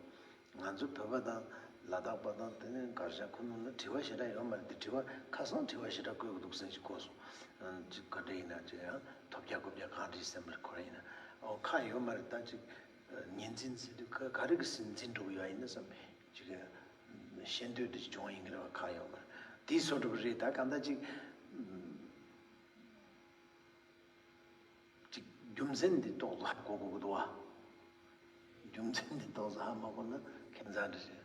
ང་ཚོ་བོད་པ་དང་ལ་དྭགས་པ་དང་དེ་ནས་གར་ཞ་ཁོ་ནང་ལ་དྲི་བ་ཞེ་དྲག་ཡོད་མ་རེད་དེ། དྲི་བ་ཁ་སང་དྲི་བ་ཞེ་དྲག་བཀོད་འདུག་ཟེར་ཅིག་གོ་སོང་། ཅིག་ག་འདྲ་ཡིན་ན་ཅིག་ཡང་ཐོབ་རྒྱ་རྐུབ་རྒྱ་གང་འདྲ་ཡིན་སེམས་པར་འཁོར་ཡིན་ན། ཨོ་ཁ་ཡོད་མ་རེད། ད་ཅིག་ཉིན་འཛིན་ཟེར་དུས་ག་ག་རེ་གི་སྲིད་འཛིན་འགྲོ་གི་ཡོད་ཡིན་ན་བསམ། ཅིག་ཤེས་འདོད་དེ་བྱུང་ཡིན་གྱི་རེད་བ། ཁ་ཡོད་མ་རེད། དེའི་སོ་འགྲོ་གི་རེད། ད་གང་ལྟར་ཅིག་ཅིག་རྒྱུ་མཚན་འདི་ཏོག་ཙམ་ཧ་གོ་དགོས་ཀྱི་འདུག་བ། རྒྱུ་མཚན་འདི་ཏོག་ཙམ་ཧ་མ་གོ་ན་ཁྱད་མཚར་འདྲ་ཞིག་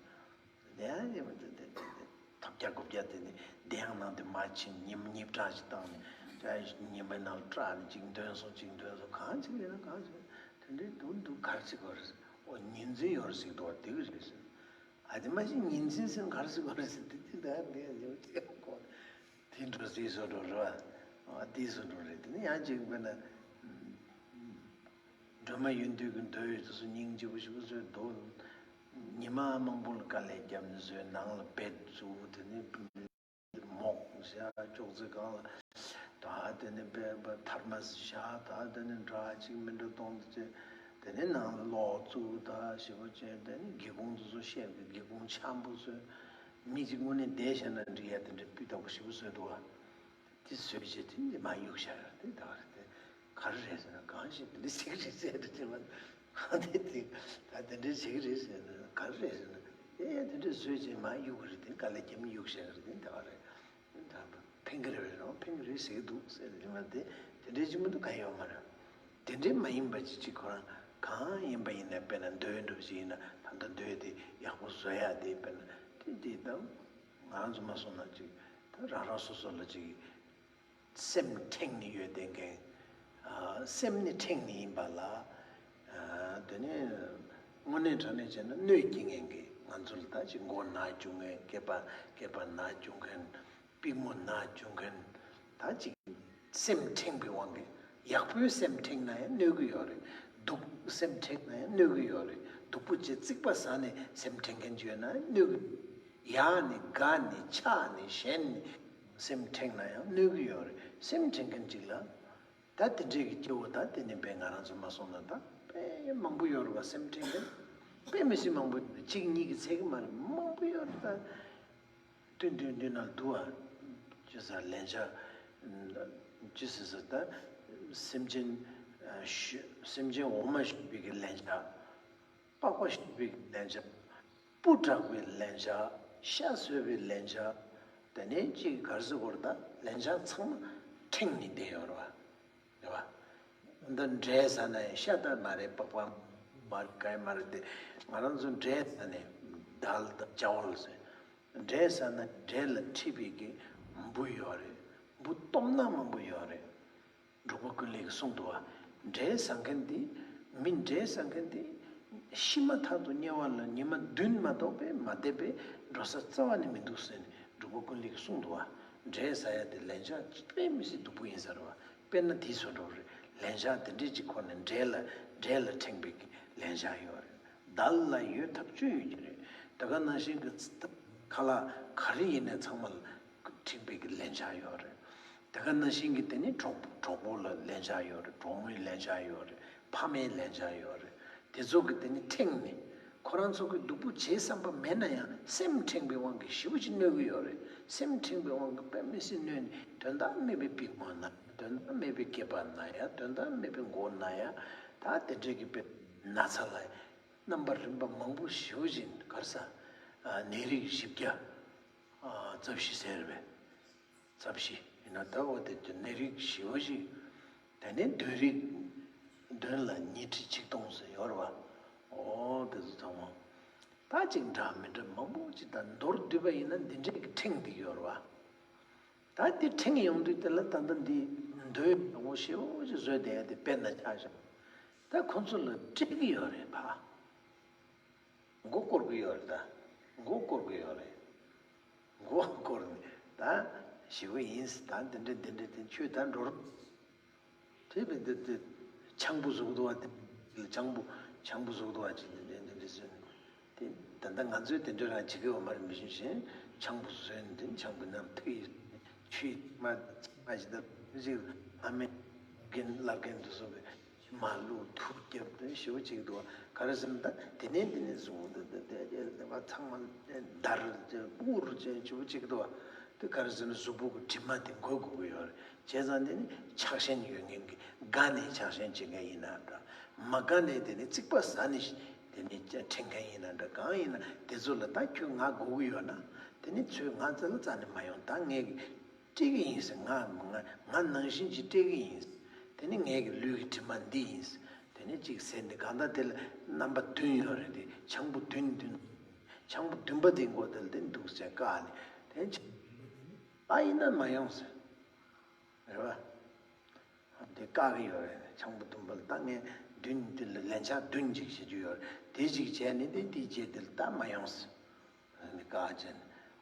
ལས་ཡ་ཡ་མ་དེ་དེ་དེ་དེ་ཐོབ་རྒྱ་རྐུབ་རྒྱ་དེ་ནི་བདེ་ཡང་ནང་དེ་མ་ཕྱིན་ཉིན་མོ་གཉིས་བཀྲ་ཞིག་བཏང་ནས་ཉི་མའི་ནང་ལ་བཀྲ་ནས་ཅིག་འདོན་སོང་ཅིག་འདོན་སོང་། གང་ཅིག་ཡིན་ན་གང་ཅིག་དེ་འདྲའི་འདུག་འདུག་གར་ཅིག་བར་ཨོ་ཉིན་འཛིན་ཡོད་རེད་ཟེར་འདུག་བ། དེ་གི་རེད་ཟེར། ཨ། ཨ་དེ་མ་གཞི་ཉིན་མཚན་ཟེར་ག་རེ་ཟེར་དགོས་རེད་ཟེར་དེ་དེ་ད་དེ་ཡང་ཅིག་གོ་དེ་འགྲོ་དེ་བཟོ་འགྲོ་རེད་བ། ཨ་དེ་བཟོ་འགྲོ་རེད། དེ་ནི་ཡང་ཅིག་དཔེར་ན་སྒྲོལ་མ་ཡོན་ཏན་གྱི་མདོ་ཡོད་དུ་སུ་སྙིང་རྗེ་པོ་ཞིག་པོ་བཟོས་འདུག་ཉི་མ་མང་པོ་ལ་དཀའ་ལས་བརྒྱབ་ནས་བཟོས། ནང་ལ་བེད་བཙུགས། དེ་ནི་མོག་བཞག་ཅོག་ཙེ་སྒང་ལ། ད་དེ་ནི་པད་པ་ཐར་མ་བཞག་ད་དེ་ནི་འདྲ་ཅིག་མི་འདྲ་གཏོང་དུ་བྱས། དེ་ནི་ནང་ལ་གློག་བཙུགས། ད་ཞེ་པོ་བྱས། དེ་ནི་སྒེའུ་ཁུང་དུ་སུ་བཤད་ཀྱི་སྒེའུ་ཁུང་འཆམ་པོ་བཟོས། མི་གཅིག་དངོས་གནས་བསྡད་བཞག་ན་འགྲིག་ཡ་དེ་འདྲ་སྤུས་དག་པོ་ཞེ་པོ་བཟོས་འདུག་བ། དེ་བཟོས་བྱས་དེ་ནི་མ་གཡུག་བཞག་ཡ་དེ་ད་ག་རེ་དེ་ག་རེ་རེད་ཟེར་ན། གང་ཞིག་དེ་འདྲ་ཟེར་གི་རེད་ཟེར་དུ་དེ་མ་ཨ་དེ་དེ་ད་དེ་འདྲ་ཟེར་གི་རེད་ཟེར་ན་ག་རེ་རེད་ཟེར་ན། ཨེ་དེ་འདྲ་བཟོས་བྱས་མ་གཡུག་གི་རེད། དེ་དཀའ་ལས་རྒྱབ་མི་གཡུག་བཞག་གི་རེད། དེ་ད་ག་རེད། ད་ཕན་གི་རེད་རང་ཕན་གི་རེད་ཟེར་གི་འདུག་ཟེར་དེ་མ་དེ་དེ་འདྲ་ཅིག་མི་འདུག་ག་ཡོད་མ་རེད། དེ་འདྲའི་མ་ཡིན་པ་ཅིག་ཅིག་ཁོ་རང་གང་ཡིན་པ་ཡིན་ན། དཔེར་ན་མདོའི་འགྲུབ་ཅིག་ཡིན་ན་ད་ལྟ་མདོའི་དེ་ཡག་པོ་བཟོ་ཡ་དེ་དཔེར་ན་དེ་དེ་དང་ང་རང་ཚོ་མ་སོང་ན་ཅིག་ད་རང་རང་སོ་སོ་ལ་ཅིག་སེམས་ཕྲེང་ནི་ཡོད་དེ་འགན། ཨ་སེམས་ནི་ཕྲེང་ནི་ཡིན་པ་ལ། ཨ་དེ་ནི་དངོས་གནས་དྲང་གནས་བྱས་ན་གནོད་སྐྱེལ་མཁན་གྱི་ང་ཚོ་ལ་ད་ཅིག་མགོ་ན་བཅུག་མཁན། སྐེད་པ་སྐེད་པ་ན་བཅུག་མཁན། པུས་མོ་ན་བཅུག་མཁན། ད་ཅིག་སེམས་ཕྲེང་བའི་དབང་གིས་ཡག་པོའི་སེམས་ཕྲེང་ན་ཡང་གནོད་ཀྱི་ཡོད་རེད། སྡུག་སེམས་ཕྲེང་ན་ཡང་གནོད་ཀྱི་ཡོད་རེད། སྡུག་པོ་བྱས་རྩིག་པ་ཟ་ནས་སེམས་ཕྲེང་མཁན་ཅིག་ཡོད་ན་གནོད་ཀྱི། ཡག་ནས་དགའ་ནས་ཆགས་ནས་ཞེན་ནས་སེམས་ཕྲེང་ན་ཡང་གནོད་ཀྱི་ཡོད་རེད། སེམས་ཕྲེང་མཁན་ཅིག་ལ་ད་དེ་འདྲའི་གི་སྐྱེ་བོ་ད་དེ་ནི་དཔེ་ང་རང་ཚོ་མ་སོང་ན་ད་དཔེ་མང་པོ་ཡོད་རེད་བ། སེམས་ཁྲལ་མཁན་དཔེ་མི་སྲིད་མང་པོ་ཡོད་རེད། གཅིག་གཉིས་ཀྱི་ཚད་ཀྱི་མ་རེད། མང་པོ་ཡོད་རེད་ད། སྟོན་སྟོན་སྟོན་ན་འདུག་བ། ཅི་ཟ་ལན་ཆགས། ཅི་ཟེར་ཟེར་ད། སེམས་ཅན་ཨ་ཞུ་སེམས་ཅན་འོ་མ་བཞོ་བའི་གི་ལན་ཆགས། པགས་པ་བཤུས་པའི་ལན་ཆགས། སྤུ་བྲེགས་པའི་ལན་ཆགས། ཤ་ཟོས་པའི་ལན་ཆགས། དེ་ནས་ཅིག་ག་རེ་ཟེར་དགོས་རེད་ད། ལན་ཆགས་ཚང་མ་ཕྲེང་ནས་བསྡད་ཡོད་རེད་བ། རེད་བ། འདི་འབྲས་ཟ་ན་ཡང་ཤ་ད་མ་རེད། པགས་པ་མ་རེད། ག་ཡང་མ་རེད་དེ། ང་རང་ཚོ་འབྲས་ཟ་ནས་དལ་དང་ཅ་བོ་ལ་ཟེར། འབྲས་ཟ་ན་འབྲས་ལ་མཁྲིས་པའི་གི་འབུ་ཡོད་རེད། འབུ་སྟོབས་ན་མང་པོ་ཡོད་རེད། འབྲུག་པ་ཀུན་ལེགས་གསུངས་འདུག་བ། འབྲས་ཟ་མཁན་དེ། མི་འབྲས་ཟ་མཁན་དེ། ཤི་མ་ཐག་ཏུ་དམྱལ་བ་ལ་ཉི་མ་བདུན་མ་གཏོགས་པས་མ་བསྡད་པས་འགྲོ་ས་རྩ་བ་ནས་མི་འདུག་ཟེར་ནས་འབྲུག་པ་ཀུན་ལེགས་གསུངས་འདུག་བ། འབྲས་ཟ་ཡ་དེ་ལན་ཆགས་དཔེ་མི་སྲིད་སྡུག་པོ་ཡིན་ས་རེད་བ། དཔེར་ན་དེའི་བཟོ་འདྲ་རེད། ལན་ཆགས་དེ་འདྲས་ཅིག་ཁོ་ནས་འབྲས་ལ་འབྲས་ལ་ཕྲེང་བའི་ལན་ཆགས་ཡོད་རེད། དལ་ལ་ཡོད་ཐབས་སྤྱོད་ཡོད་ཀྱི་རེད། དེ་ག་ནང་བཞིན་གྱི་ཁ་ལག་ག་རེ་ཡིན་ནའི་ཚང་མ་ལ་ཕྲེང་བའི་གི་ལན་ཆགས་ཡོད་རེད། དེ་ག་ནང་བཞིན་གྱི་དེ་ནི་གྲོགས་གྲོགས་པོ་ལ་ལན་ཆགས་ཡོད་རེད། གྲོགས་མོའི་ལན་ཆགས་ཡོད་རེད། ཕ་མའི་ལན་ཆགས་ཡོད་རེད། དེ་ཚོ་གི་དེ་ནི་ཕྲེང་ནས་ཁོ་རང་ཚོ་གི་སྡུག་པོ་བྱེད་བསམ་པ་མེད་ན་ཡང་སེམས་ཕྲེང་བའི་དབང་གིས་ཞེ་པོ་ཅིག་གནོད་གི་ཡོད་རེད། སེམས་ཕྲེང་བའི་དབང་གིས་དཔེ་མི་སྲིད་གནོད་ནས་དོན་དག་མེད་པའི་པུས་མོ་ན་ཡ། དོན་དག་མེད་པའི་སྐེད་པ་ན་ཡ། དོན་དག་མེད་པའི་མགོ་ན་ཡ། ད་དེ་འདྲའི་གི་དཔེ་ན་ཚ་ལ་རྣམ་པ་རིམ་པ་མང་པོ་ཞེ་པོ་ཅིག་ག་རེ་ཟ། ནད་རིགས་བཞི་བརྒྱ་རྩ་བཞི་ཟེར་བས། རྩ་བཞི་ཡིན་ན་ད་འོ་དེ་ཚོ་ནད་རིགས་ཞེ་པོ་ཅིག་དེ་ནས་གདོན་རིགས་གདོན་ལ་ཉི་ཁྲི་ཆིག་སྟོང་ཟེར་ཡོད་རེད་བ། འོ་དེ་ཚོ་ཚང་མ་ད་ཅིག་འདྲ་མི་འདྲ་མང་པོ་ཅིག་ད་མདོར་བསྡུས་པ་ཡིན་ན་འདི་འདྲས་ཀྱི་ཕྲེང་འདི་ཡོད་རེད་བ། ད་འདི་ཕྲེང་ཡོང་དུས་དེ་ལ་ད་ལྟ་འདི་མདོའི་ནག་པོ་ཞེ་པོ་ཅིག་བཟོས་བསྡད་ཡ་དེ་དཔེར་ན་ཆ་བཞག་ད་ཁོ་ཚོ་ལ་སྤྲད་ཀྱི་ཡོད་རེད་ཕ། མགོ་སྐོར་གི་ཡོད་རེད་ད། མགོ་སྐོར་གི་ཡོད་རེད། མགོ་སྐོར་ནས་ད་ཞེ་པོ་ཡིན། ད་འདི་འདྲ་འདི་འདྲ་དེ་ཁྱོད་ད་འགྲོ་རོགས། དེ་བས་འདི་འདི་ཆང་བུ་ཟུག་འདུག་བ། དེ་ཆང་བུ་ཆང་བུ་ཟུག་འདུག་བ་ཅིག་འདི་འདྲ་འདི་འདྲ་ཟེར་ནས་དེ་ད་ལྟ་ང་ཚོས་དེ་འདྲ་རང་བྱེད་ཀྱི་ཡོད་མ་རེད། མི་ཤེས་ཤེས་ཆང་བུ་ཟོས་ནས་དེ་ཆང་བུ་རྣམས་ཐུག་ཡིན་ཆུ་ཡིས་མ་མ་ཞིག་ད་ཅིག་ཨ་མའི་རྒན་བླ་རྒན་དུ་སོང་བས། མ་བླུགས་ཐུག་རྒྱབ་དེ་ཞེ་པོ་ཅིག་འདུག་བ། ག་རེ་ཟེར་ན་ད་དེ་ནས་དེ་ནས་བཟུང་དེ་དེ་དེ་དེ་ཚང་མ་འདར་ཅེ་འུར་ཅེ་ཞེ་པོ་ཅིག་འདུག་བ། དེ་ག་རེ་ཟེར་ན་གཟུགས་པོ་གི་དྲི་མ་དེ་འགོས་དགོས་ཀྱི་ཡོད་རེད། བྱས་ཙང་དེ་ནི་ཆགས་ཞེན་ཡོད་མཁན་གྱི་དགའ་ནས་ཆགས་ཞེན་བྱེད་མཁན་ཡིན་ན་འདྲ། མ་དགའ་ནས་དེ་ནི་རྩིག་པ་ཟ་ནས་དེ་ནི་ཁྲེལ་མཁན་ཡིན་ན་འདྲ། གང་ཡིན་ན་དེ་ཚོ་ལ་ད་ཁྱོད་ང་དགོས་ཀྱི་ཡོད་ན་དེ་ནི་ཚོས་ང་རྩ་ལ་རྩ་ནས་མ་ཡོང་། ད་ངས་ཀྱི་སྤྲད་ཀྱི་ཡིན་ཟེར། ང་ང་ང་ནང་བཞིན་གྱིས་སྤྲད་ཀྱི་ཡིན་ཟེར། དེ་ནི་ངའི་གི་ལུས་ཀྱི་དྲི་མ་འདི་ཡིན་ཟེར། དེ་ནི་གཅིག་ཟེར་ནི་གང་ལྟར་དེ་ལ་རྣམ་པ་བདུན་ཡོད་རེད། དེ་ཆང་བུ་བདུན་བདུན། ཆང་བུ་བདུན་པ་དེ་མགོ་དེ་ལ་དེ་འདུག་ཟེར་བཀག་ནས་དེ་ཆ་ཨ་ཡིན་ན་མ་ཡོང་ཟེར། རེད་བ། དེ་བཀག་གི་ཡོད་རེད། ཆང་བུ་བདུན་པ་ལ་ད་ངས་བདུན་དེ་ལ་ལན་ཆགས་བདུན་ཅིག་བྱེད་རྒྱུ་ཡོད་རེད། དེ་ཅིག་བྱས་ནས་དེ་དེའི་རྗེས་དེ་ལ་ད་མ་ཡོང་ཟེར། ནི་བཀའ་ཅན།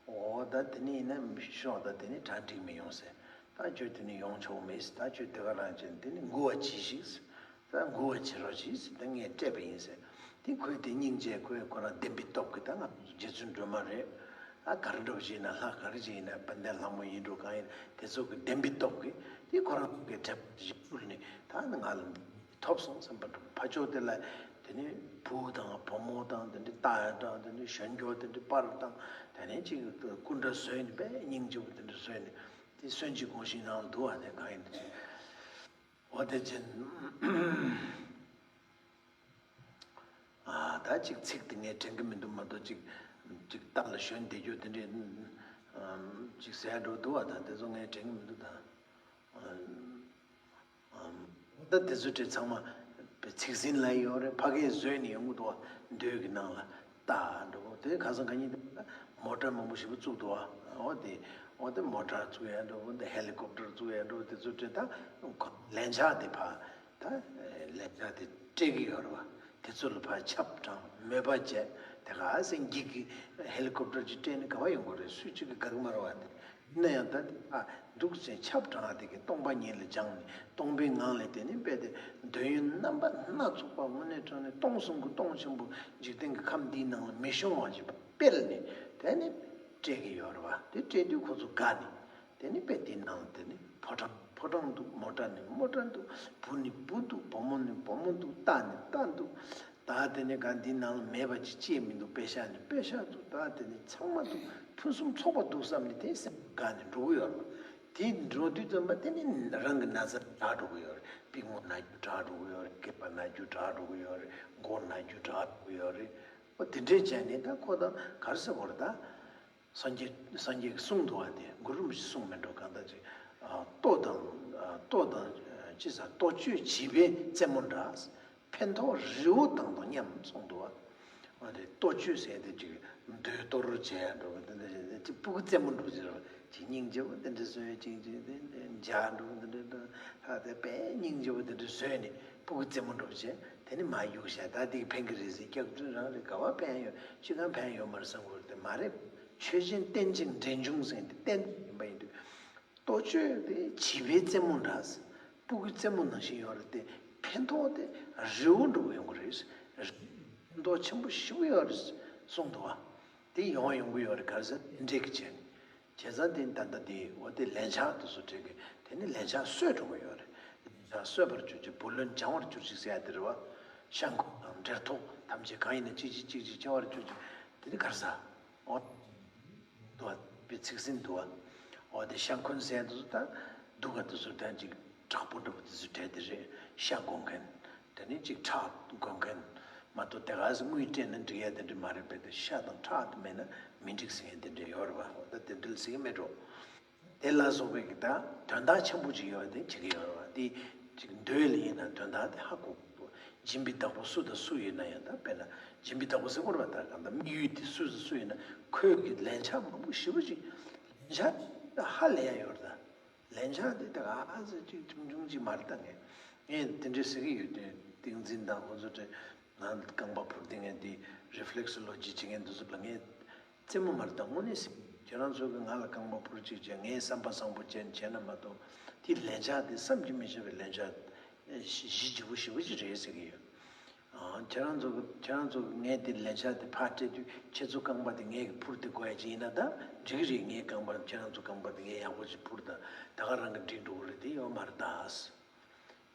འོ་ད་དེ་ནི་ཡིན་ན་ཤོག་ད་དེ་ནི་གྲ་འགྲིག་མི་ཡོང་ཟེར། ད་ཁྱོད་དེ་ནི་ཡོང་ཆོག་མེད་ཟེར། ད་ཁྱོད་དེ་ག་རང་ཅན་དེ་ནི་མགུ་བ་བྱིས་ཤིག་ཟེར། ད་མགུ་བ་བྱེད་རོགས་གྱིས་ཟེར། ད་ངས་སྤྲད་པ་ཡིན་ཟེར། དེ་ཁོས་དེ་སྙིང་རྗེ་ཁོས་ཁོ་རང་བདེན་པའི་སྟོབས་ཀྱིས་ད་ང་རྗེ་བཙུན་སྒྲོལ་མ་རེད། ད་ག་རེ་འདྲ་བོ་ཞིག་ཡིན་ན་ལྷ་ག་རེ་ཞིག་ཡིན་ན་དཔལ་ལྡན་ལྷ་མོ་ཡིན་འགྲོ་གང་ཡིན་དེ་ཚོ་གི་བདེན་པའི་སྟོབས་ཀྱིས་དེ་ཁོ་རང་ཚོ་གི་དྲེགས་པ་ཞིག་ཕུལ་ནས་ད་ང་ལ་ཐོབ་སོང་བསམ་པ་འདྲ་བོ། ཕ་ཕྱོགས་དེ་ལ་དེ་ནི་བུ་དང་བུ་མོ་དང་དེ་འདྲའི་རྟ་ཡང་དང་དེ་འདྲའི་གཞོན་སྐྱེས་དེ་འདྲའི་པར་དང་དེ་ནས་ཅིག་སྐུ་འདྲ་བཟོས་ནས་དཔེ་སྙིང་རྗེ་པོ་དེ་འདྲ་བཟོས་ནས་དེ་གསོན་གྱི་དགོངས་ཞིང་ནང་འདུག་བ། དེ་གང་ཡིན་དེ་ཅིག་འོ་དེ་ཅན། ཨ་ད་ཅིག་ཚིག་དེ་ངས་དྲན་གི་མི་འདུག་མ་གཏོགས་ཅིག་ཅིག་རྟ་ལ་ཞོན་བསྡད་རྒྱུ་དེ་འདྲའི་ཨམ་ཅིག་ཟེར་འགྲོ་འདུག་བ། ད་དེ་ཚོ་ངས་དྲན་གི་མི་འདུག་ད། ཨམ་ད་དེ་ཚོ་དེ་ཚང་མ་ཚིག་ཟིན་ལ་ཡོད་རེད། ཕ་གིར་བཟོས་ནས་ཡོང་གི་འདུག་བ། མདོས་ཀྱི་ནང་ལ་རྟ་འགྲོ་དེ་ཁ་སང་ག་ཉིན་དེ་མོ་ཊ་མང་པོ་ཞེ་པོ་བཙུགས་འདུག་བ། འོ་དེ་འོ་དེ་མོ་ཊ་བཙུགས་ཡ་འགྲོ་དེ་ཧེ་ལི་ཀོབ་ཊར་བཙུགས་ཡ་འགྲོ་དེ་ཚོ་དེ་ད་ལན་ཆགས་དེ་ཕ། ད་ལན་ཆགས་དེ་སྤྲད་ཀྱི་ཡོད་རེད་བ། དེ་ཚོ་ལ་ཕར་ཆབ་དྲངས་མོས་པ་བྱས་དེ་ག་སེ་འགྱིག་གི་ཧེ་ལི་ཀོབ་ཊར་ཅིག་སྤྲད་ནས་ག་བ་ཡོང་གི་རེད། སུས་གཅིག་གིས་དགག་མ་རེད་བ། དེ་ཡིན་ན་ཡང་ད་དེ་ཕར་འདུག་ཅེས་ཆབ་དྲངས་དེ་གི་སྟོང་པ་ཉིད་ལ་སྦྱངས་ནས་སྟོང་པའི་ངང་ལས་དེ་ནི་དཔེ་དེ་འདོད་ཡོན་རྣམ་པ་སྣ་ཚོགས་པ་དངོས་གནས་དྲང་གནས་སྟོང་གསུམ་གྱི་སྟོང་ཆེན་པོ་འཇིག་རྟེན་གྱི་ཁམས་འདིའི་ནང་ལ་མི་ཤོང་བ་ཞིག་སྤེལ་ནས་དེ་ནི་སྤྲད་ཀྱི་ཡོད་རེད་བ། དེ་སྤྲད་དུས་ཁོ་ཚོ་དགའ་ནས། དེ་ནི་དཔེ་དེའི་ནང་དེ་ནི་ཕོ་བྲང་ཕོ་བྲང་འདུག་མོ་ཊ་ནི་མོ་ཊ་འདུག་བུ་ནི་བུ་འདུག་བུ་མོ་ནི་བུ་མོ་འདུག་རྟ་ནི་རྟ་འདུག་ད་དེ་ནི་གང་འདིའི་ནང་ལ་མེད་པ་ཅིག་ཅིས་མི་འདུག་པེ་ཤག་ནི་པེ་ཤག་འདུག་ད་དེ་ནི་ཚང་མ་འདུག་ཕུན་སུམ་ཚོགས་པ་འདུག་བསམ་ནས་དེ་སེམས་དགའ་ནས་འགྲོ་གི་ཡོད་རེད། དེ་འགྲོ་དུས་ཙམ་པ་དེ་ནི་རང་གི་ན་ཚ་དྲག་འགྲོ་གི་ཡོད་རེད། པུས་མོ་ན་རྒྱུ་དྲག་འགྲོ་གི་ཡོད་རེད། སྐེད་པ་ན་རྒྱུ་དྲག་འགྲོ་གི་ཡོད་རེད། མགོ་ན་རྒྱུ་དྲག་འགྲོ་གི་ཡོད་རེད། འོ་དེ་འདྲས་བྱས་ནས་ད་ཁོ་ད་ག་རེ་ཟེར་དགོས་རེད་ད། སངས་རྒྱས་སངས་རྒྱས་ཀྱིས་གསུངས་འདུག་བ། དེ་གུ་རུ་རིན་པོ་ཆེས་གསུངས་མེད་འགྲོ་གང་ལྟར་ཅིག་ལྟོ་དང་ལྟོ་དང་ཅི་ཟེར་ལྟོ་སྤྱོད་བྱིས་པའི་རྩེད་མོ་འདྲ། ཕན་ཐོགས་རི་བོ་དང་དང་མཉམ་གསུངས་འདུག་བ། འོ་དེ་ལྟོ་སྤྱོད་ཟེར་དེ་ཅིག་མདོས་གཏོར་བྱས་འགྲོ་གི་དེ་འདྲ་ཅིག་སྤུ་གུ་རྩེད་མོ་འགྲོ་ཅིག་རེད་བ། ཅིག་སྙིང་རྗེ་བོ་དེ་འདྲ་བཟོས་ཅིག་ཅིག་དེ་འདྲ་འཇག་འགྲོ་དེ་འདྲ་དང་ཧ་དེ་དཔེ་སྙིང་རྗེ་བོ་དེ་འདྲ་བཟོས་ནས་སྤུ་གུ་རྩེད་མོ་འགྲོ་བྱས་དེ་ནི་མ་གཡུག་བྱས་ད་དེ་གི་ཕན་གི་རེད་ཟེར། སྐྱག་རྫུན་རང་རེད། ག་བ་ཕན་ཡོད་ཅི་གང་ཕན་ཡོད་མ་རེད་བསམ་གི་རེད་དེ་མ་རེད། ཆོས་ཅན་རྟེན་ཅིང་འབྲེལ་འབྱུང་ཟེར་དེ་རྟེན་ཡིན་པ་ཡིན་དུས། ལྟོ་སྤྱོད་དེ་བྱིས་པའི་རྩེད་མོ་འདྲ། སྤུ་གུའི་རྩེད་མོ་ནང་བཞིན་ཡོད་རེད་དེ། ཕན་ཐོགས་དེ་རི་བོ་འགྲོ་གི་ཡོང་གི་རེད། རི་ཕན་ཐོགས་ཆེན་པོ་ཞེ་པོ་ཡོད་རེད་གསུངས་འདུག་བ། དེ་ཡོང་ཡོང་གི་ཡོད་རེད་ག་རེ་ཟེར་དེ་འདྲས་ཀྱི་བྱས་ནས། བྱས་ཙང་དེ་ད་ལྟ་དེ་འོ་དེ་ལན་ཆགས་དེ་ཚོ་སྤྲད་གི་དེ་ནི་ལན་ཆགས་གསོས་འགྲོ་གི་ཡོད་རེད། ལན་ཆགས་གསོས་པར་གྱུར་ཅིག་བུ་ལོན་སྦྱང་བར་གྱུར་ཅིག་ཟེར་ཡ་དེ་རེད་བ། ཤ་འཁོན་དང་འབྲེལ་ཐོགས་ཐམས་ཅད་གང་ཡིན་ན་གཅིག་གཅིག་གཅིག་གཅིག་སྦྱང་བར་གྱུར་ཅིག་དེ་ནི་ག་རེ་ཟེར། འོ། འདུག་བ། པའི་ཚིག་ཟིན་འདུག་བ། འོ་དེ་ཤ་འཁོན་ཟེར་དུས་ད་སྡུག་ག་དུས་སུ་ད་ཅིག་དྲག་པོ་འདྲ་པོ་དུས་སུ་བྲལ་དེ་རེད། ཤ་དགོས་མཁན། དེ་ནི་ཅིག་ཁྲག་དགོས་མཁན། མ་གཏོགས་དེ་ག་སེ་དངུལ་སྤྲད་ན་འགྲིག་ཡ་དེ་འདྲ་མ་རེད་པས། དེ་ཤ་དང་ཁྲག་དེ་མེད་ན་མི་འགྲིག་ཟེར་མཁན་དེ་འདྲ་ཡོད་རེད་བ། འོ་ད་དེ་འདྲ་ཟེར་གི་མེད་འགྲོ། དེ་ལ་སོགས་པའི་གི་ད་དོན་དག་ཆེན་པོ་ཅིག་ཡོད་པ་དེ་བྱེད་ཀྱི་ཡོད་རེད་བ། དེ་ཅིག་འདོད་ལ་ཡིན་ན་དོན་དག་དེ་ཧ་གོ་དགོས། སྦྱིན་པའི་བདག་པོ་སུ་དང་སུ་ཡིན་ན་ཡང་ད་དཔེར་ན་སྦྱིན་པའི་བདག་པོ་ཟེར་དགོས་རེད་བ། ད་གང་ལྟར་དམིགས་ཡུལ་དེ་སུ་དང་སུ་ཡིན་ན་ཁོས་ཀྱི་ལན་ཆགས་མང་པོ་ཞེ་པོ་ཅིག་ལན་ཆགས་ད་ཧ་ལས་ཡ་ཡོད་རེད་ད། ལན་ཆགས་དེ་ད་ག་ཨ་ཙི་ཅིག་ཆུང་ཆུང་ཅིག་མ་རེད་ད། ངས་ངས་དེ་འདྲ་ཟེར་གི་ཡོད་དུས་ཏིང་འཛིན་དང་ཁོ་ཚོ་དེ་ང་རྐང་པ་འཕུར་དེ་ངས་དེ་reflexology བྱེད་མཁན་དེ་ཚོ་ལ་ངས་རྩེད་མོ་མ་རེད་ད་དངོས་གནས་ཟེར། ཁྱེད་རང་ཚོ་གི་ང་ལ་རྐང་པ་འཕུར་ཅིག་བྱས་ངས་བསམ་པ་བཟང་པོ་ཅན་བྱས་ན་མ་གཏོགས་དེ་ལན་ཆགས་དེ་བསམ་གྱིས་མི་ཁྱབ་པའི་ལན་ཆགས་གཞི་ལྗིད་པོ་ཞེ་པོ་ཅིག་རེད་ཟེར་གི་ཡོད། ཨ། ཁྱེད་རང་ཚོ་གི་ཁྱེད་རང་ཚོ་གི་ངས་དེ་ལན་ཆགས་དེ་ཕར་སྤྲད་དུས་ཁྱེད་ཚོ་རྐང་པ་དེ་ངས་གི་འཕུར་དེ་དགོས་ཡ་ཅིག་ཡིན་ན་ད་འགྲིག་གི་རེད། ངའི་རྐང་པ་ཁྱེད་རང་ཚོ་རྐང་པ་དེ་ངས་ཡག་པོ་ཅིག་འཕུར་ད་ད་ག་རང་གི་འགྲིག་འགྲོ་གི་རེད། དེ་ཡོད་མ་རེད་ད།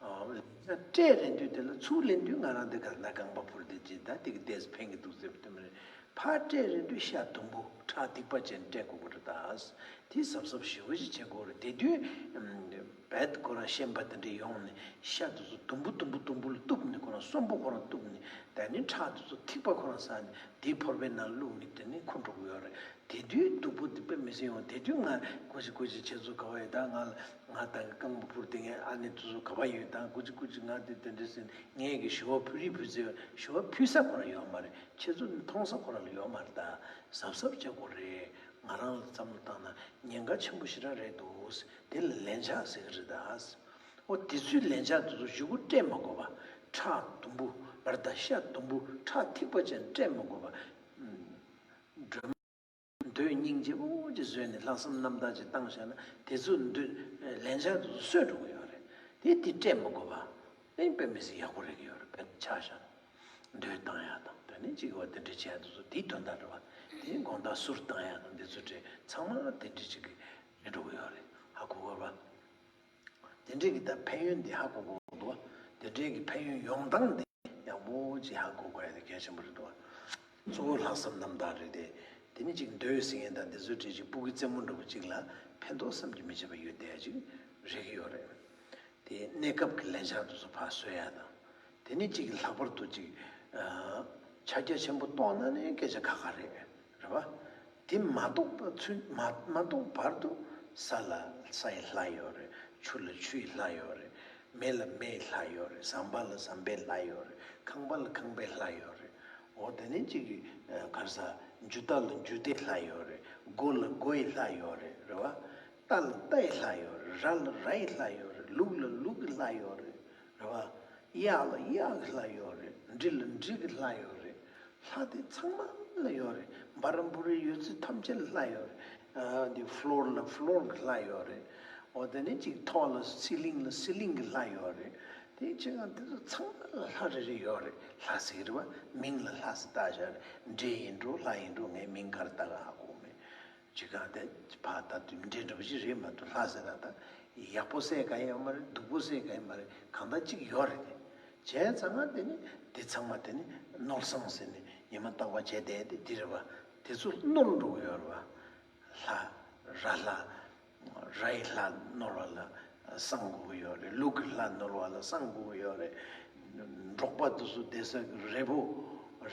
ཨ། སྤྲད་ལེན་དུས་དེ་ལ་ཚུར་ལེན་དུས་ང་རང་དེ་ག་ན་རྐང་པ་འཕུར་དེ་ཅི་ད་དེ་གི་ཏོག་ཙམ་ཕན་གི་འདུག་ཟེར་དེ་མ་རེད། ཕར་སྤྲད་ལེན་དུས་ཤ་དུམ་བུ་ཁྲག་ཐིགས་པ་ཅན་སྤྲད་དགོས་ཀྱི་རེད་ད། དེ་གཟབ་གཟབ་ཞེ་པོ་ཅིག་བྱེད་དགོས་རེད། དེ་དུས་བད་ཁོ་རང་ཤན་པ་དེ་འདྲ་ཡོང་ནས་ཤ་དེ་ཚོ་དུམ་བུ་དུམ་བུ་དུམ་བུ་ལ་གཏུབ་ནས་ཁོ་རང་གསོན་པོ་ཁོ་རང་གཏུབ་ནས་དེ་ནས་ཁྲག་དེ་ཚོ་ཐིགས་པ་ཁོ་རང་ཟ་ནས་དེའི་ཕོར་པའི་ནང་བླུགས་ནས་དེ་ནས་འཁུ་འགྲོ་གི་ཡོད་རེད། དེ་དུས་སྡུག་པོ་དེ་དཔེ་མི་སྲིད་ཡོང་། དེ་དུས་ང་སྐུ་མཁྱེན་སྐུ་མཁྱེན་ཁྱེད་ཚོ་ག་བ་ཡོད་ད། ང་ང་ད་གི་རྐང་པ་འཕུར་དེ་ངའི་ཨ་ནེ་དེ་ཚོ་ག་བ་ཡོད་ད། སྐུ་མཁྱེན་སྐུ་མཁྱེན་ང་དེ་དེ་འདྲ་ཟེར་ནས་ངས་གི་ཞུ་བ་ཕུལ་རིགས་ཕུལ་ཚེ་ཞུ་བ་ཕུལ་ས་ཁོ་རང་ཡོད་མ་རེད། ཁྱེད་ཚོ་མཐོང་ས་ཁོ་རང་ལ་ཡོད་མ་རེད་ད། གཟབ་གཟབ་བྱེད་དགོས་རེད། ང་རང་ལ་བསམ་བློ་བཏང་ན་ཉེན་ཁ་ཆེན་པོ་ཞེ་དྲག་རེད་འདུག་དེ་ལ་ལན་ཆགས་ཟེར་གི་རེད་ད། འོ་དེ་ཚོའི་ལན་ཆགས་དེ་ཚོ་གཞུག་གུ་སྤྲད་མ་དགོས་པ། ཁྲག་དུམ་བུ་མར་ད་ཤ་དུམ་བུ་ཁྲག་ཐིགས་པ་ཅན་སྤྲད་མ་དགོས་པ། སྒྲོལ་མ། སྙིང་རྗེ་པོ་ཅིག་བཟོས་ནས་ལྷག་བསམ་རྣམ་དག་ཅིག་བཏང་བཞག་ན་དེ་ཚོ་འདོད་ལན་ཆགས་དེ་ཚོ་གསོས་འགྲོ་གི་ཡོད་རེད། དེ་དེ་སྤྲད་མི་དགོས་པ། ཨེ་དཔེ་མི་སྲིད་ཡག་པོ་རེད་གི་ཡོད་རེད། དཔེ་ཆ་བཞག་ན་འདོད་བཏང་ཡག་དང་དེ་ནས་ཅིག་བ་དེ་འདྲ་བྱས་དེ་ཚོ་དེའི་དོན་དག་རེད་བ། དེ་དགོང་དག་གསུར་བཏང་ཡག་དང་དེ་ཚོ་འདྲ་ཚང་མ་དེ་འདྲ་ཅིག་གི་རེད་འགྲོ་གི་ཡོད་རེད། ཧ་གོ་གི་རེད་བ། དེ་འདྲའི་གི་ད་ཕན་ཡོན་འདི་ཧ་གོ་དགོས་འདུག་དེ་འདྲའི་གི་ཕན་ཡོན་ཡོང་སྟངས་འདི་ཡག་པོ་ཅིག་ཧ་གོ་དགོས་ཡ་དེ་གལ་ཆེན་པོ་རེད་འདུག་གཙོ་བོ་ལྷག་བསམ་རྣམ་དག་རེད་དེ། དེ་ནི་ཅིག་འདོད་ཟེར་མཁན་དང་འདི་ཚོའི་གྲས་ཅིག་སྤུ་གུ་རྩེད་མོ་འདྲ་པོ་ཅིག་ལ་ཕན་ཐོགས་བསམ་གྱིས་མི་ཁྱབ་པ་ཡོད་བསྡད་ཡ་ཅིག་རེད་གི་ཡོད་རེད། དེ་གནས་སྐབས་ཀྱི་ལན་ཆགས་དེ་ཚོ་ཕར་བཟོ་ཡ་དང་། དེ་ནི་ཅིག་ལྷག་པར་དུ་ཅིག་ཨ་ཕྱག་རྒྱ་ཆེན་པོ་རྟོགས་ན་ནི་སྐད་ཆ་ཁ་ཁ་རེད། རེད་བ། དེ་མ་རྟོགས་པ་ཚུན་མ་མ་རྟོགས་བར་དུ་ས་ལ་སའི་ལྷ་ཡོད་རེད། ཆུ་ལ་ཆུའི་ལྷ་ཡོད་རེད། མེ་ལ་མེའི་ལྷ་ཡོད་རེད། ཟམ་པ་ལ་ཟམ་པའི་ལྷ་ཡོད་རེད། ཁང་པ་ལ་ཁང་པའི་ལྷ་ཡོད་རེད། འོ་དེ་ནས་ཅིག་གི་ག་རེ་ཟ། འཇུ་རྟ་ལ་འཇུ་རྟའི་ལྷ་ཡོད་རེད། སྒོ་ལ་སྒོའི་ལྷ་ཡོད་རེད། རེད་བ། རྟ་ལ་རྟའི་ལྷ་ཡོད་རེད། ར་ལ་རའི་ལྷ་ཡོད་རེད། ལུག་ལ་ལུག་གི་ལྷ་ཡོད་རེད། རེད་བ། གཡག་ལ་གཡག་གི་ལྷ་ཡོད་རེད། འབྲི་ལ་འབྲི་གི་ལྷ་ཡོད་རེད། ལྷ་དེ་ཚང་མ་ལ་ཡོད་རེད། འབའ་རམ་བུ་རའི་ཡོད་ཚད་ཐམས་ཅད་ལ་ལྷ་ཡོད་རེད། ཨ་འདི་ཕློར་ལ་ཕློར་གི་ལྷ་ཡོད་རེད། འོ་དེ་ནས་ཅིག་ཐོག་ལ་སི་ལིང་ལ་སི་ལིང་གི་ལྷ་ཡོད་རེད། དེ་ཅི་གང་དེ་ཚོ་ཚང་མ་ལ་ལྷ་རེ་རེ་ཡོད་རེད། ལྷ་ཟེར་གི་རེད་བ། མིང་ལ་ལྷ་ཟེར་བཏགས་བཞག་རེད། འདྲེ་ཡིན་འགྲོ་ལྷ་ཡིན་འགྲོ་ངས་མིང་ག་རེ་བཏགས་ག་ཧ་གོ་མེད། ཅི་གང་དེ་ཕ་ད་དུས་འདྲེ་འདྲ་པོ་ཞིག་རེད་མ་གཏོགས་ལྷ་ཟེར་ད་ད་ཡག་པོ་ཟེར་ག་ཡོད་མ་རེད། སྡུག་པོ་ཟེར་ག་ཡོད་མ་རེད། གང་ལྟར་གཅིག་ཡོད་རེད་དེ། བྱས་ཙང་ང་དེ་ནི་དེ་ཚང་མ་དེ་ནི་ནོར་བསགས་ཟེར་ནས་ཉི་མ་རྟག་པ་བྱས་བསྡད་དེ་འདི་རེད་བ། དེ་ཚོ་ནོར་འགྲོ་གི་ཡོད་རེད་བ། ལྷ་ར་ལྷ་རའི་ལྷ་ནོར་བ་ལ། བསང་དགོས་ཀྱི་ཡོད་རེད། ལུག་གི་ལྷ་ནོར་བ་ལ་བསང་དགོས་ཀྱི་ཡོད་རེད། འབྲོག་པ་དེ་ཚོ་བསྡད་ས་གི་རི་བོ།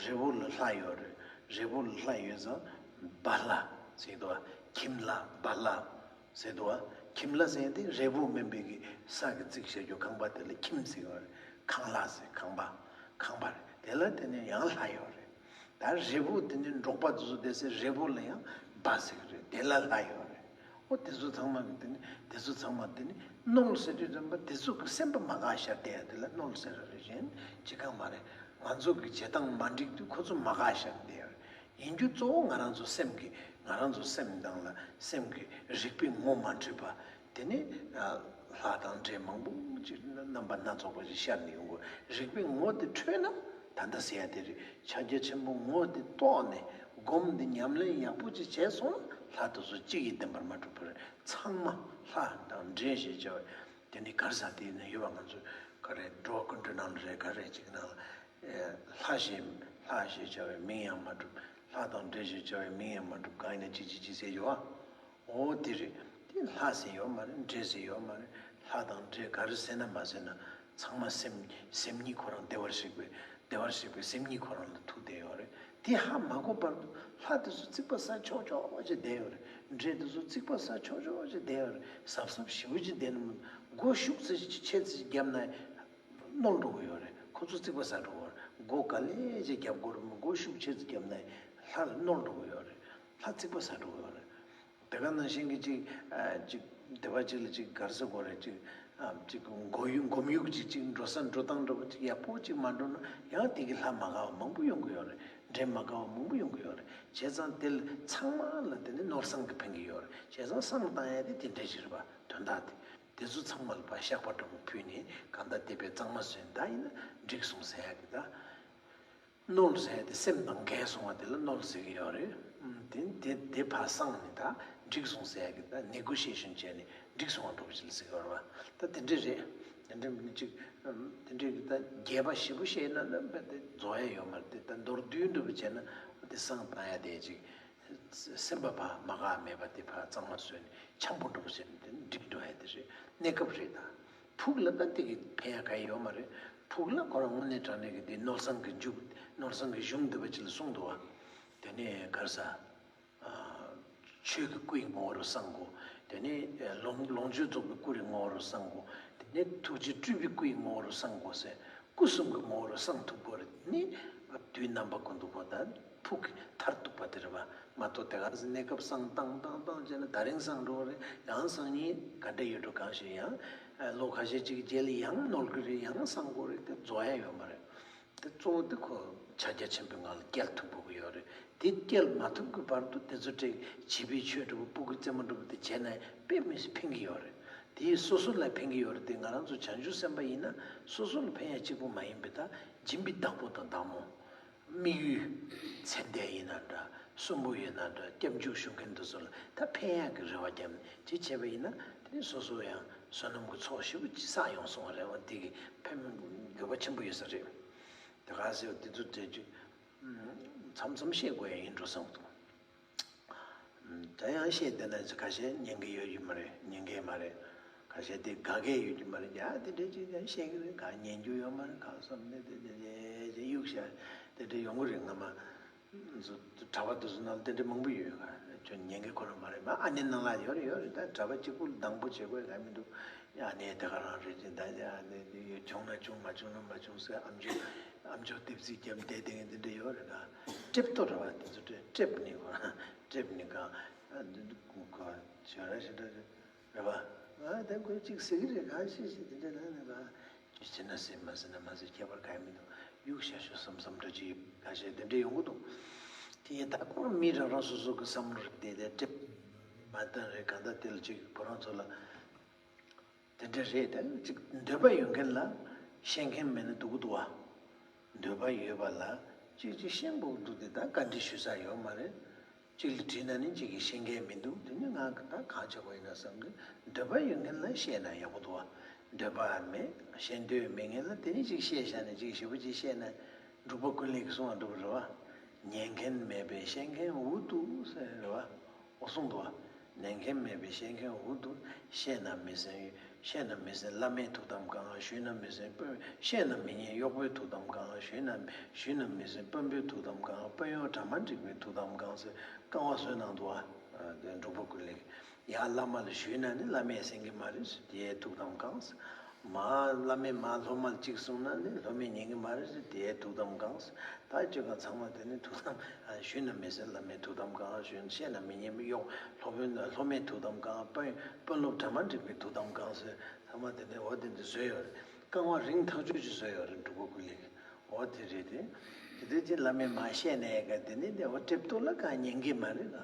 རི་བོ་ལ་ལྷ་ཡོད་རེད། རི་བོ་ལ་ལྷ་ཡོད་ཙང་བ་ལྷ་ཟེར་འདུག་བ། ཁྱིམ་ལྷ་བ་ལྷ་ཟེར་འདུག་བ། ཁྱིམ་ལྷ་ཟེར་དེ་རི་བོ་མིན་པའི་གི་ས་གི་རྩིག་བྱ་རྒྱུ་ཁང་པ་དེ་ལ་ཁྱིམ་ཟེར་གི་ཡོད་རེད། ཁང་ལྷ་ཟེར་ཁང་པ། ཁང་པ་རེད། དེ་ལ་དེ་ནས་ཡང་ལྷ་ཡོད་རེད། ད་རི་བོ་དེ་ནི་འབྲོག་པ་དེ་ཚོ་བསྡད་སའི་རི་བོ་ལ་ཡང་བ་ཟེར་གི་རེད། དེ་ལ་ལྷ་ཡོད་རེད། ཨོ་དེ་ཚོ་ཚང་མ་གི་དེ་ནི་དེ་ཚོ་ཚང་མ་དེ་ནི་ནོར་ཟེར་དུས་ཙམ་པ་དེ་ཚོ་གི་སེམས་པ་མ་དགའ་ཤར་བསྡད་ཡ་དེ་ལ་ནོར་ཟེར་ར་རེད། གཞན་ཅི་གང་མ་རེད། ང་ཚོ་གི་བྱེད་སྟངས་མ་འགྲིག་དུས་ཁོ་ཚོ་མ་དགའ་ཤར་བསྡད་ཡ་རེད། ཡིན་རྒྱུ་གཙོ་བོ་ང་རང་ཚོ་སེམས་ཀྱི་ང་རང་ཚོ་སེམས་ནང་ལ་སེམས་ཀྱི་རིག་པའི་ངོ་མ་འཕྲོད་པ། དེ་ནི་ལྷ་དང་འདྲེ་མང་པོ་ཅིག་རྣམ་པ་སྣ་ཚོགས་པ་ཞིག་ཤར་ནས་ཡོང་དགོས། རིག་པའི་ངོ་དེ་འཕྲོད་ན་ད་ལྟ་ཟེར་ཡ་དེ་རེད། ཕྱག་རྒྱ་ཆེན་པོ་ངོ་དེ་རྟོགས་ནས་སྒོམ་དེ་ཉམས་ལེན་ཡག་པོ་ཅིག་བྱས་སོང་ན་ལྷ་དེ་ཚོ་གཅིག་གིས་བདེན་པར་མ་གྲུབ་པར་ཚང་མ་ལྷ་དང་འདྲེ་ཞེས་བྱ་བ་དེ་ནི་གར་ས་དེ་ནས་ཡོད་པ་ང་ཚོ་ག་རེ་འགྲོ་བ་ཀུན་འདྲེ་ནང་ལ་རེད། ག་རེ་ཅིག་ནང་ལ་ལྷ་ཞེས་ལྷ་ཞེས་བྱ་བའི་མིང་ཡང་མ་གྲུབ། ལྷ་དང་འདྲེ་ཞེས་བྱ་བའི་མིང་ཡང་མ་གྲུབ། གང་ཡིན་ན་ཅི་ཅི་ཅི་ཟེར་ཡོད་ཨ། འོ་དེ་རེད། དེ་ལྷ་ཟེར་ཡོད་མ་རེད། འདྲེ་ཟེར་ཡོད་མ་རེད། ལྷ་དང་འདྲེ་ག་རེ་ཟེར་ན་མ་ཟེར་ན་ཚང་མ་སེམས་སེམས་ཉིད་ཁོ་རང་བདེ་བར་གཤེགས་པའི་བདེ་བར་གཤེགས་པའི་སེམས་ཉིད་ཁོ་རང་ལ་ཐུག་བསྡད་ཡོད་རེད། དེ་ཧ་མ་གོ་བར་དུ་ལྷ་དེ་ཚོ་རྩིག་པ་ཟ་ཆོག་ཆོག་ཅིག་བསྡད་ཡོད་རེད། འདྲེ་དེ་ཚོ་རྩིག་པ་ཟ་ཆོག་ཆོག་ཅིག་བསྡད་ཡོད་རེད། གཟབ་གཟབ་ཞེ་པོ་ཅིག་བསྡད་ན་མ་མགོ་ཤུགས་ཚེ་ཆེ་ཚེ་བརྒྱབ་ན་ནོར་འགྲོ་གི་ཡོད་རེད། ཁོ་ཚོ་རྩིག་པ་ཟ་འགྲོ་གི་ཡོད་རེད། མགོ་ག་ལེ་ཅིག་བརྒྱབ་དགོས་རེད། མགོ་ཤུགས་ཆེ་ཚེ་བརྒྱབ་ན་ལྷ་ལ་ནོར་འགྲོ་གི་ཡོད་རེད། ལྷ་རྩིག་པ་ཟ་འགྲོ་གི་ཡོད་རེད། དེ་ག་ནང་བཞིན་གྱི་ཅིག་ཨ་ཅིག་སྡེ་པ་ཅིག་ལ་ཅིག་ག་རེ་ཟེར་དགོས་རེད། ཅིག་ཨ་ཅིག་མགོ་ཡུ་སྒོམ་ཡུག་ཅིག་ཅིག་འགྲོ་ས་འགྲོ་སྟངས་འདྲ་པོ་ཅིག་ཡག་པོ་ཅིག་མ་འགྲོ་ན་ཡང་དེ་གི་ལྷ་མ་དགའ་བ་མང་པོ་ཡོང་གི་ཡོད་རེད། འདྲེ་མ་དགའ་བ་མང་པོ་ཡོང་གི་ཡོད་རེད། བྱས་ཙང་དེ་ལ་ཚང་མ་ལ་དེ་ནི་ནོར་བསང་གི་ཕན་གི་ཡོད་རེད། བྱས་ཙང་བསང་བཏང་ཡ་དེ་དེ་འདྲ་ཞིག་རེད་པ། དོན་དག་དེ་དེ་ཚོ་ཚང་མ་ལ་ཕར་བཤགས་པ་འདྲ་པོ་ཕུལ་ནས་གང་ལྟར་དེ་པའི་གཙང་མ་བཟོས་ནས་ད་ཡིན་ན་འགྲིག་སོང་ཟེར་ཡ་གི་ད། ནོར་ཟེར་དེ་སེམས་དང་འགལ་སོང་བ་དེ་ལ་ནོར་ཟེར་གྱི་ཡོད་རེད། ཨུམ། དེ་དེ་དེ་ཕར་སངས་ནས་ད་འགྲིག་སོང་ཟེར་གྱི་ད་ནེ་གོ་ཤི་ཡེ་ཤན་བྱས་ནས་འགྲིག་སོང་བ་འགྲོ་བ་ཞིག་ལ་ཟེར་གྱི་ཡོད་རེད་བ། ད་དེ་འདྲ་རེད། དེ་འདྲ་མིན་ཅིག་ཨུམ། དེ་འདྲའི་གི་ད་རྒྱས་པ་ཞེ་པོ་བཤད་ན་ད་དཔེ་དེ་རྫོགས་ཡ་ཡོད་མ་རེད། དེ་ད་མདོར་བསྡུས་འདྲ་པོ་བྱས་ན་དེ་བསང་བཏང་ཡ་དེ་ཅིག་སེམས་པ་ཕར་མ་འགགས་མེད་པ་དེ་ཕར་གཙང་མ་བཟོས་ནས་འཆམ་པོ་འགྲོ་བ་བྱས་ནས་དེ་འགྲིག་འགྲོ་ཡ་དེ་རེད། གནས་སྐབས་རེད་ད། ཕུགས་ལ་ད་དེ་གི་ཕན་ཡ་ག་ཡི་ཡོད་མ་རེད། ཕུགས་ལ་ཁོ་རང་དངོས་གནས་དྲང་གནས་ཀྱི་དེ་ནོར་བསང་གི་མཇུག་ནོར་བསང་གི་གཞུང་འདི་པ་ཅིག་ལ་གསུངས་འདུག་བ། དེ་ནས་ག་རེ་ཟ། ཆོས་ཀྱི་སྐུའི་ངོ་བོ་རུ་བསང་དགོས། དེ་ནས་ལོངས་ལོངས་སྤྱོད་རྫོགས་པའི་སྐུ་རི་ངོ་བོ་རུ་བསང་དགོས། དེ་ནས་ཐུགས་རྗེ་སྤྲུལ་པའི་སྐུའི་ངོ་བོ་རུ་བསང་དགོས་ཟེར། སྐུ་གསུམ་གྱི་ངོ་བོ་རུ་བསང་ཐུབ་དགོས་རེད། ནི་དུས་རྣམ་པ་ཀུན་ཏུ་ཁོ་ད་ཕུགས་ཀྱི་མཐར་ཐུག་པ་དེ་རེད་བ། མ་གཏོགས་དེ་ག་ཟེ་གནས་སྐབས་བསང་བཏང་བཏང་བཏང་བྱས་ན་ད་རིང་བསང་འགྲོ་བ་རེད། ཡང་སང་ཉིན་ག་འདྲ་ཡོད་འགྲོ་གང་ཤེས། ཡང་ལོ་ཁ་ཤས་ཅིག་རྗེས་ལ་ཡང་ནོར་གི་རེད། ཡང་བསང་དགོས་རེད། དེ་རྫོགས་ཡ་ཡོད་མ་རེད། དེ་གཙོ་བོ་དེ་ཁོ་ཕྱག་རྒྱ་ཆེན་པོའི་ངང་ལ་བསྐྱལ་ཐུབ་དགོས་ཀྱི་ཡོད་རེད། དེ་སྐྱེལ་མ་ཐུབ་ཀྱི་བར་དུ་དེ་ཚོ་སྤྲད་བྱིས་པའི་ཆོས་འདྲ་པོ་སྤུ་གུ་རྩེད་མོ་འདྲ་པོ་དེ་བྱས་ན་དཔེ་མི་སྲིད་ཕན་གྱི་ཡོད་རེད། དེ་སོ་སོ་ལ་ཕན་གྱི་ཡོད་རེད་དེ། ང་རང་ཚོ་བྱང་ཆུབ་སེམས་དཔའ་ཡིན་ན་སོ་སོ་ལ་ཕན་ཡ་གཅིག་པུ་མ་ཡིན་པའི་ད་སྦྱིན་པའི་བདག་པོ་དང་བདག་མོ། དམིགས་ཡུལ། ཚེ་འདས་ཡིན་ན་འདྲ། གསོན་པོ་ཡིན་ན་འདྲ། སྐྱབས་འཇུག་ཞུ་མཁན་དེ་ཚོ་ལ་ད་ཕན་ཡག་གི་རེ་བ་བརྒྱབ་ནས་ཅིག་བྱས་པ་ཡིན་ན། དེ་ནི་སོ་སོ་ཡང་བསོད་ནམས་ཀྱི་ཚོགས་ཞེ་པོ་ཅིག་བསགས་ཡོང་སོང་བ་རེད་བ། དེ་གི་ཕན་དགོས་པ་ཆེན་པོ་ཡོད་ས་རེད། དེ་ག་ཟེར་བ་དེ་ཚོ་དེ་ཅིག་མཚམས་མཚམས་བཤད་དགོས་ཡ་ཡིན་འགྲོ་བསམ་གྱི་འདུག་ད་ཡང་བཤད་བསྡད་ན་ཁ་ཤས་ཉན་གི་ཡོད་ཀྱི་མ་རེད། ཉན་གི་མ་རེད། ཁ་ཤས་དེ་དགའ་གི་ཡོད་ཀྱི་མ་རེད། ཡ་དེ་འདྲ་ཅིག་ཡང་བཤད་གི་རེད། ག་ཉན་རྒྱུ་ཡོད་མ་རེད། ག་བསམ་ནས་དེ་དེ་དེ་དེ་གཡུག་བཞག་དེ་འདྲ་ཡོང་གི་རེད། སྔ་མ་གྲྭ་པ་དེ་ཚོ་ནང་དེ་འདྲ་མང་པོ་ཡོད། ག་ཁྱོད་ཉན་གི་ཁོ་རང་མ་རེད། མ་ཨ་ནེ་ནང་ལ་ཡོད་རེད། ཡོད་རེད། ད་གྲྭ་པ་གཅིག་པུ་ལ་སྡང་པོ་བྱེད་དགོས་ག་མི་འདུག་ཨ་ནེ་དེ་ག་རང་རེད་ཅེས། ད་ཨ་ནེ་དེ་ཡོད་བྱུང་ན་བྱུང་། མ་བྱུང་ན་མ་བྱུང་ཟེར། ཨམ་ཅོག་ཨམ་ཅོག་ལྟེབ་རྩིས་བརྒྱབ་བསྡད་དེ་འདི་འདྲ་ཡོད་རེད། ད་ཀྲེབ་ཏོ་རེད་བ། དེ་ཚོ་ཀྲེབ་ཀྲེབ་ནི་གོ་ཀྲེབ་ནི་གང་ཨ་འདི་འདི་གོ་གོ་ཞོ་ར་ཞེ་དྲག་རེད་བ། ཨ་དེ་ཁོས་གཅིག་ཟེར་གི་རེད། གང་ཤེས་ཤེས་དེ་འདྲ་ལ་ནི་ག་ཅི་བྱེད་ན་ཟེར། མ་ཟེར་ན་མ་ཟེར། ཁྱད་པར་གང་ཡང་མི་འདུག་གཡུག་བཞག་ཤོག་བསམ་བསམ་འདྲ་ཅིག་ག་ཤེས་དེ་འདྲ་ཡོང་གི་འདུག་དེ་ཡིན་ད་ཁོང་མི་རང་རང་སོ་སོ་གི་བསམ་བློ་རེད་དེ། དེ་ཀྲེབ་མ་བཏང་རེད། གང་ལྟར་དེ་ལ་ཅིག་ཁོ་རང་ཚོ་ལ། དེ་འདྲ་རེད། ད་ཅིག་འདོད་པ་ཡོད་མཁན་ལ་བཤད་མཁན་མེད་ན་སྡུག་གི་འདུག་བ། འདོད་པ་ཡོད་པ་ལ་ཅིག་ཅིག་བཤད་དགོས་ཀྱི་འདུག་དེ་ད་བཀའ་འདྲི་ཞུ་ས་ཡོད་མ་རེད། གཅིག་ལ་དྲིས་ན་ནི་གཅིག་གིས་བཤད་མཁན་མི་འདུག་དེ་ནི་ང་ད་གང་བྱེད་དགོས་ཡིན་ན་བསམ་གི། འདོད་པ་ཡོད་མཁན་ལ་བཤད་ན་ཡག་པོ་འདུག་བ། འདོད་པ་མེད། བཤད་འདོད་མེད་མཁན་ལ་དེ་ནི་གཅིག་བཤད་བཞག་ནས་གཅིག་ཞེ་པོ་གཅིག་བཤད་ན། འབྲུག་པ་ཀུན་ལེགས་ཀྱིས་གསུངས་པ་འདྲ་པོ་རེད་བ། ཉན་མཁན་མེད་པས་བཤད་མཁན་འུ་སྡུག་ཟེར་རེད་བ། འོ་གསུངས་འདུག་བ། ཉན་མཁན་མེད་པས་བཤད་མཁན་འུ་སྡུག་བཤད་ན་མི་ཟན། བཤད་ན་མི་ཟན་བླ་མའི་ཐུགས་དམ་བསྐང་། ཞུས་ན་མི་ཟན་དཔོན། བཤད་ན་མི་ཉན་གཡོག་པོའི་ཐུགས་དམ་བསྐང་། ཞུས་ན་ཞུས་ན་མི་ཟན་དཔོན་པོའི་ཐུགས་དམ་བསྐང་། དཔོན་གཡོག་གྲ་མ་འགྲིག་པའི་ཐུགས་དམ་བསྐང་ཟེར་བསྐང་བ་བཟོས་གནང་འདུག་བ། དེ་འབྲུག་པ་ཀུན་ལེགས། ཡང་བླ་མ་ལ་ཞུས་ན་ནི་བླ་མས་ཟིན་གྱི་མ་རེད་ཟེར། དེའི་ཐུགས་དམ་བསྐང་ཟེར། མ་བླ་མས་མ་སློབ་མ་ལ་གཅིག་གསུངས་ན་ནི་སློབ་མས་ཉན་གྱི་མ་རེད་ཟེར། དེའི་ཐུགས་དམ་བསྐང་ཟེར། ད་ཅི་གང་ཚང་མ་དེ་ནི་ཐུགས་དམ། ཞུས་ན་མི་ཟན་བླ་མའི་ཐུགས་དམ་བསྐང་། ཞུས་ན་བཤད་ན་མི་ཉན་པའི་གཡོག་སློབ་དཔོན་སློབ་མའི་ཐུགས་དམ་བསྐང་། དཔོན་དཔོན་སློབ་གྲ་མ་འགྲིག་པའི་ཐུགས་དམ་བསྐང་ཟེར། ཚང་མ་དེ་ནི་འོ་དེ་འདི་བཟོས་ཡོད་རེད། བསྐང་བ་རིང་ཐག་ཆོད་ཅིག་བཟོས་ཡོད་རེད། འབྲུག་པ་ཀུན་ལེགས། འོ་དེ་རེད་དེ། དེ་དུས་ཀྱི་བླ་མས་མ་བཤད་ནའི་ག་དེ་ནི་དེ་འོ་ཀྲེབ་ཏོ་ལ་གང་ཉན་གྱི་མ་རེད་ག་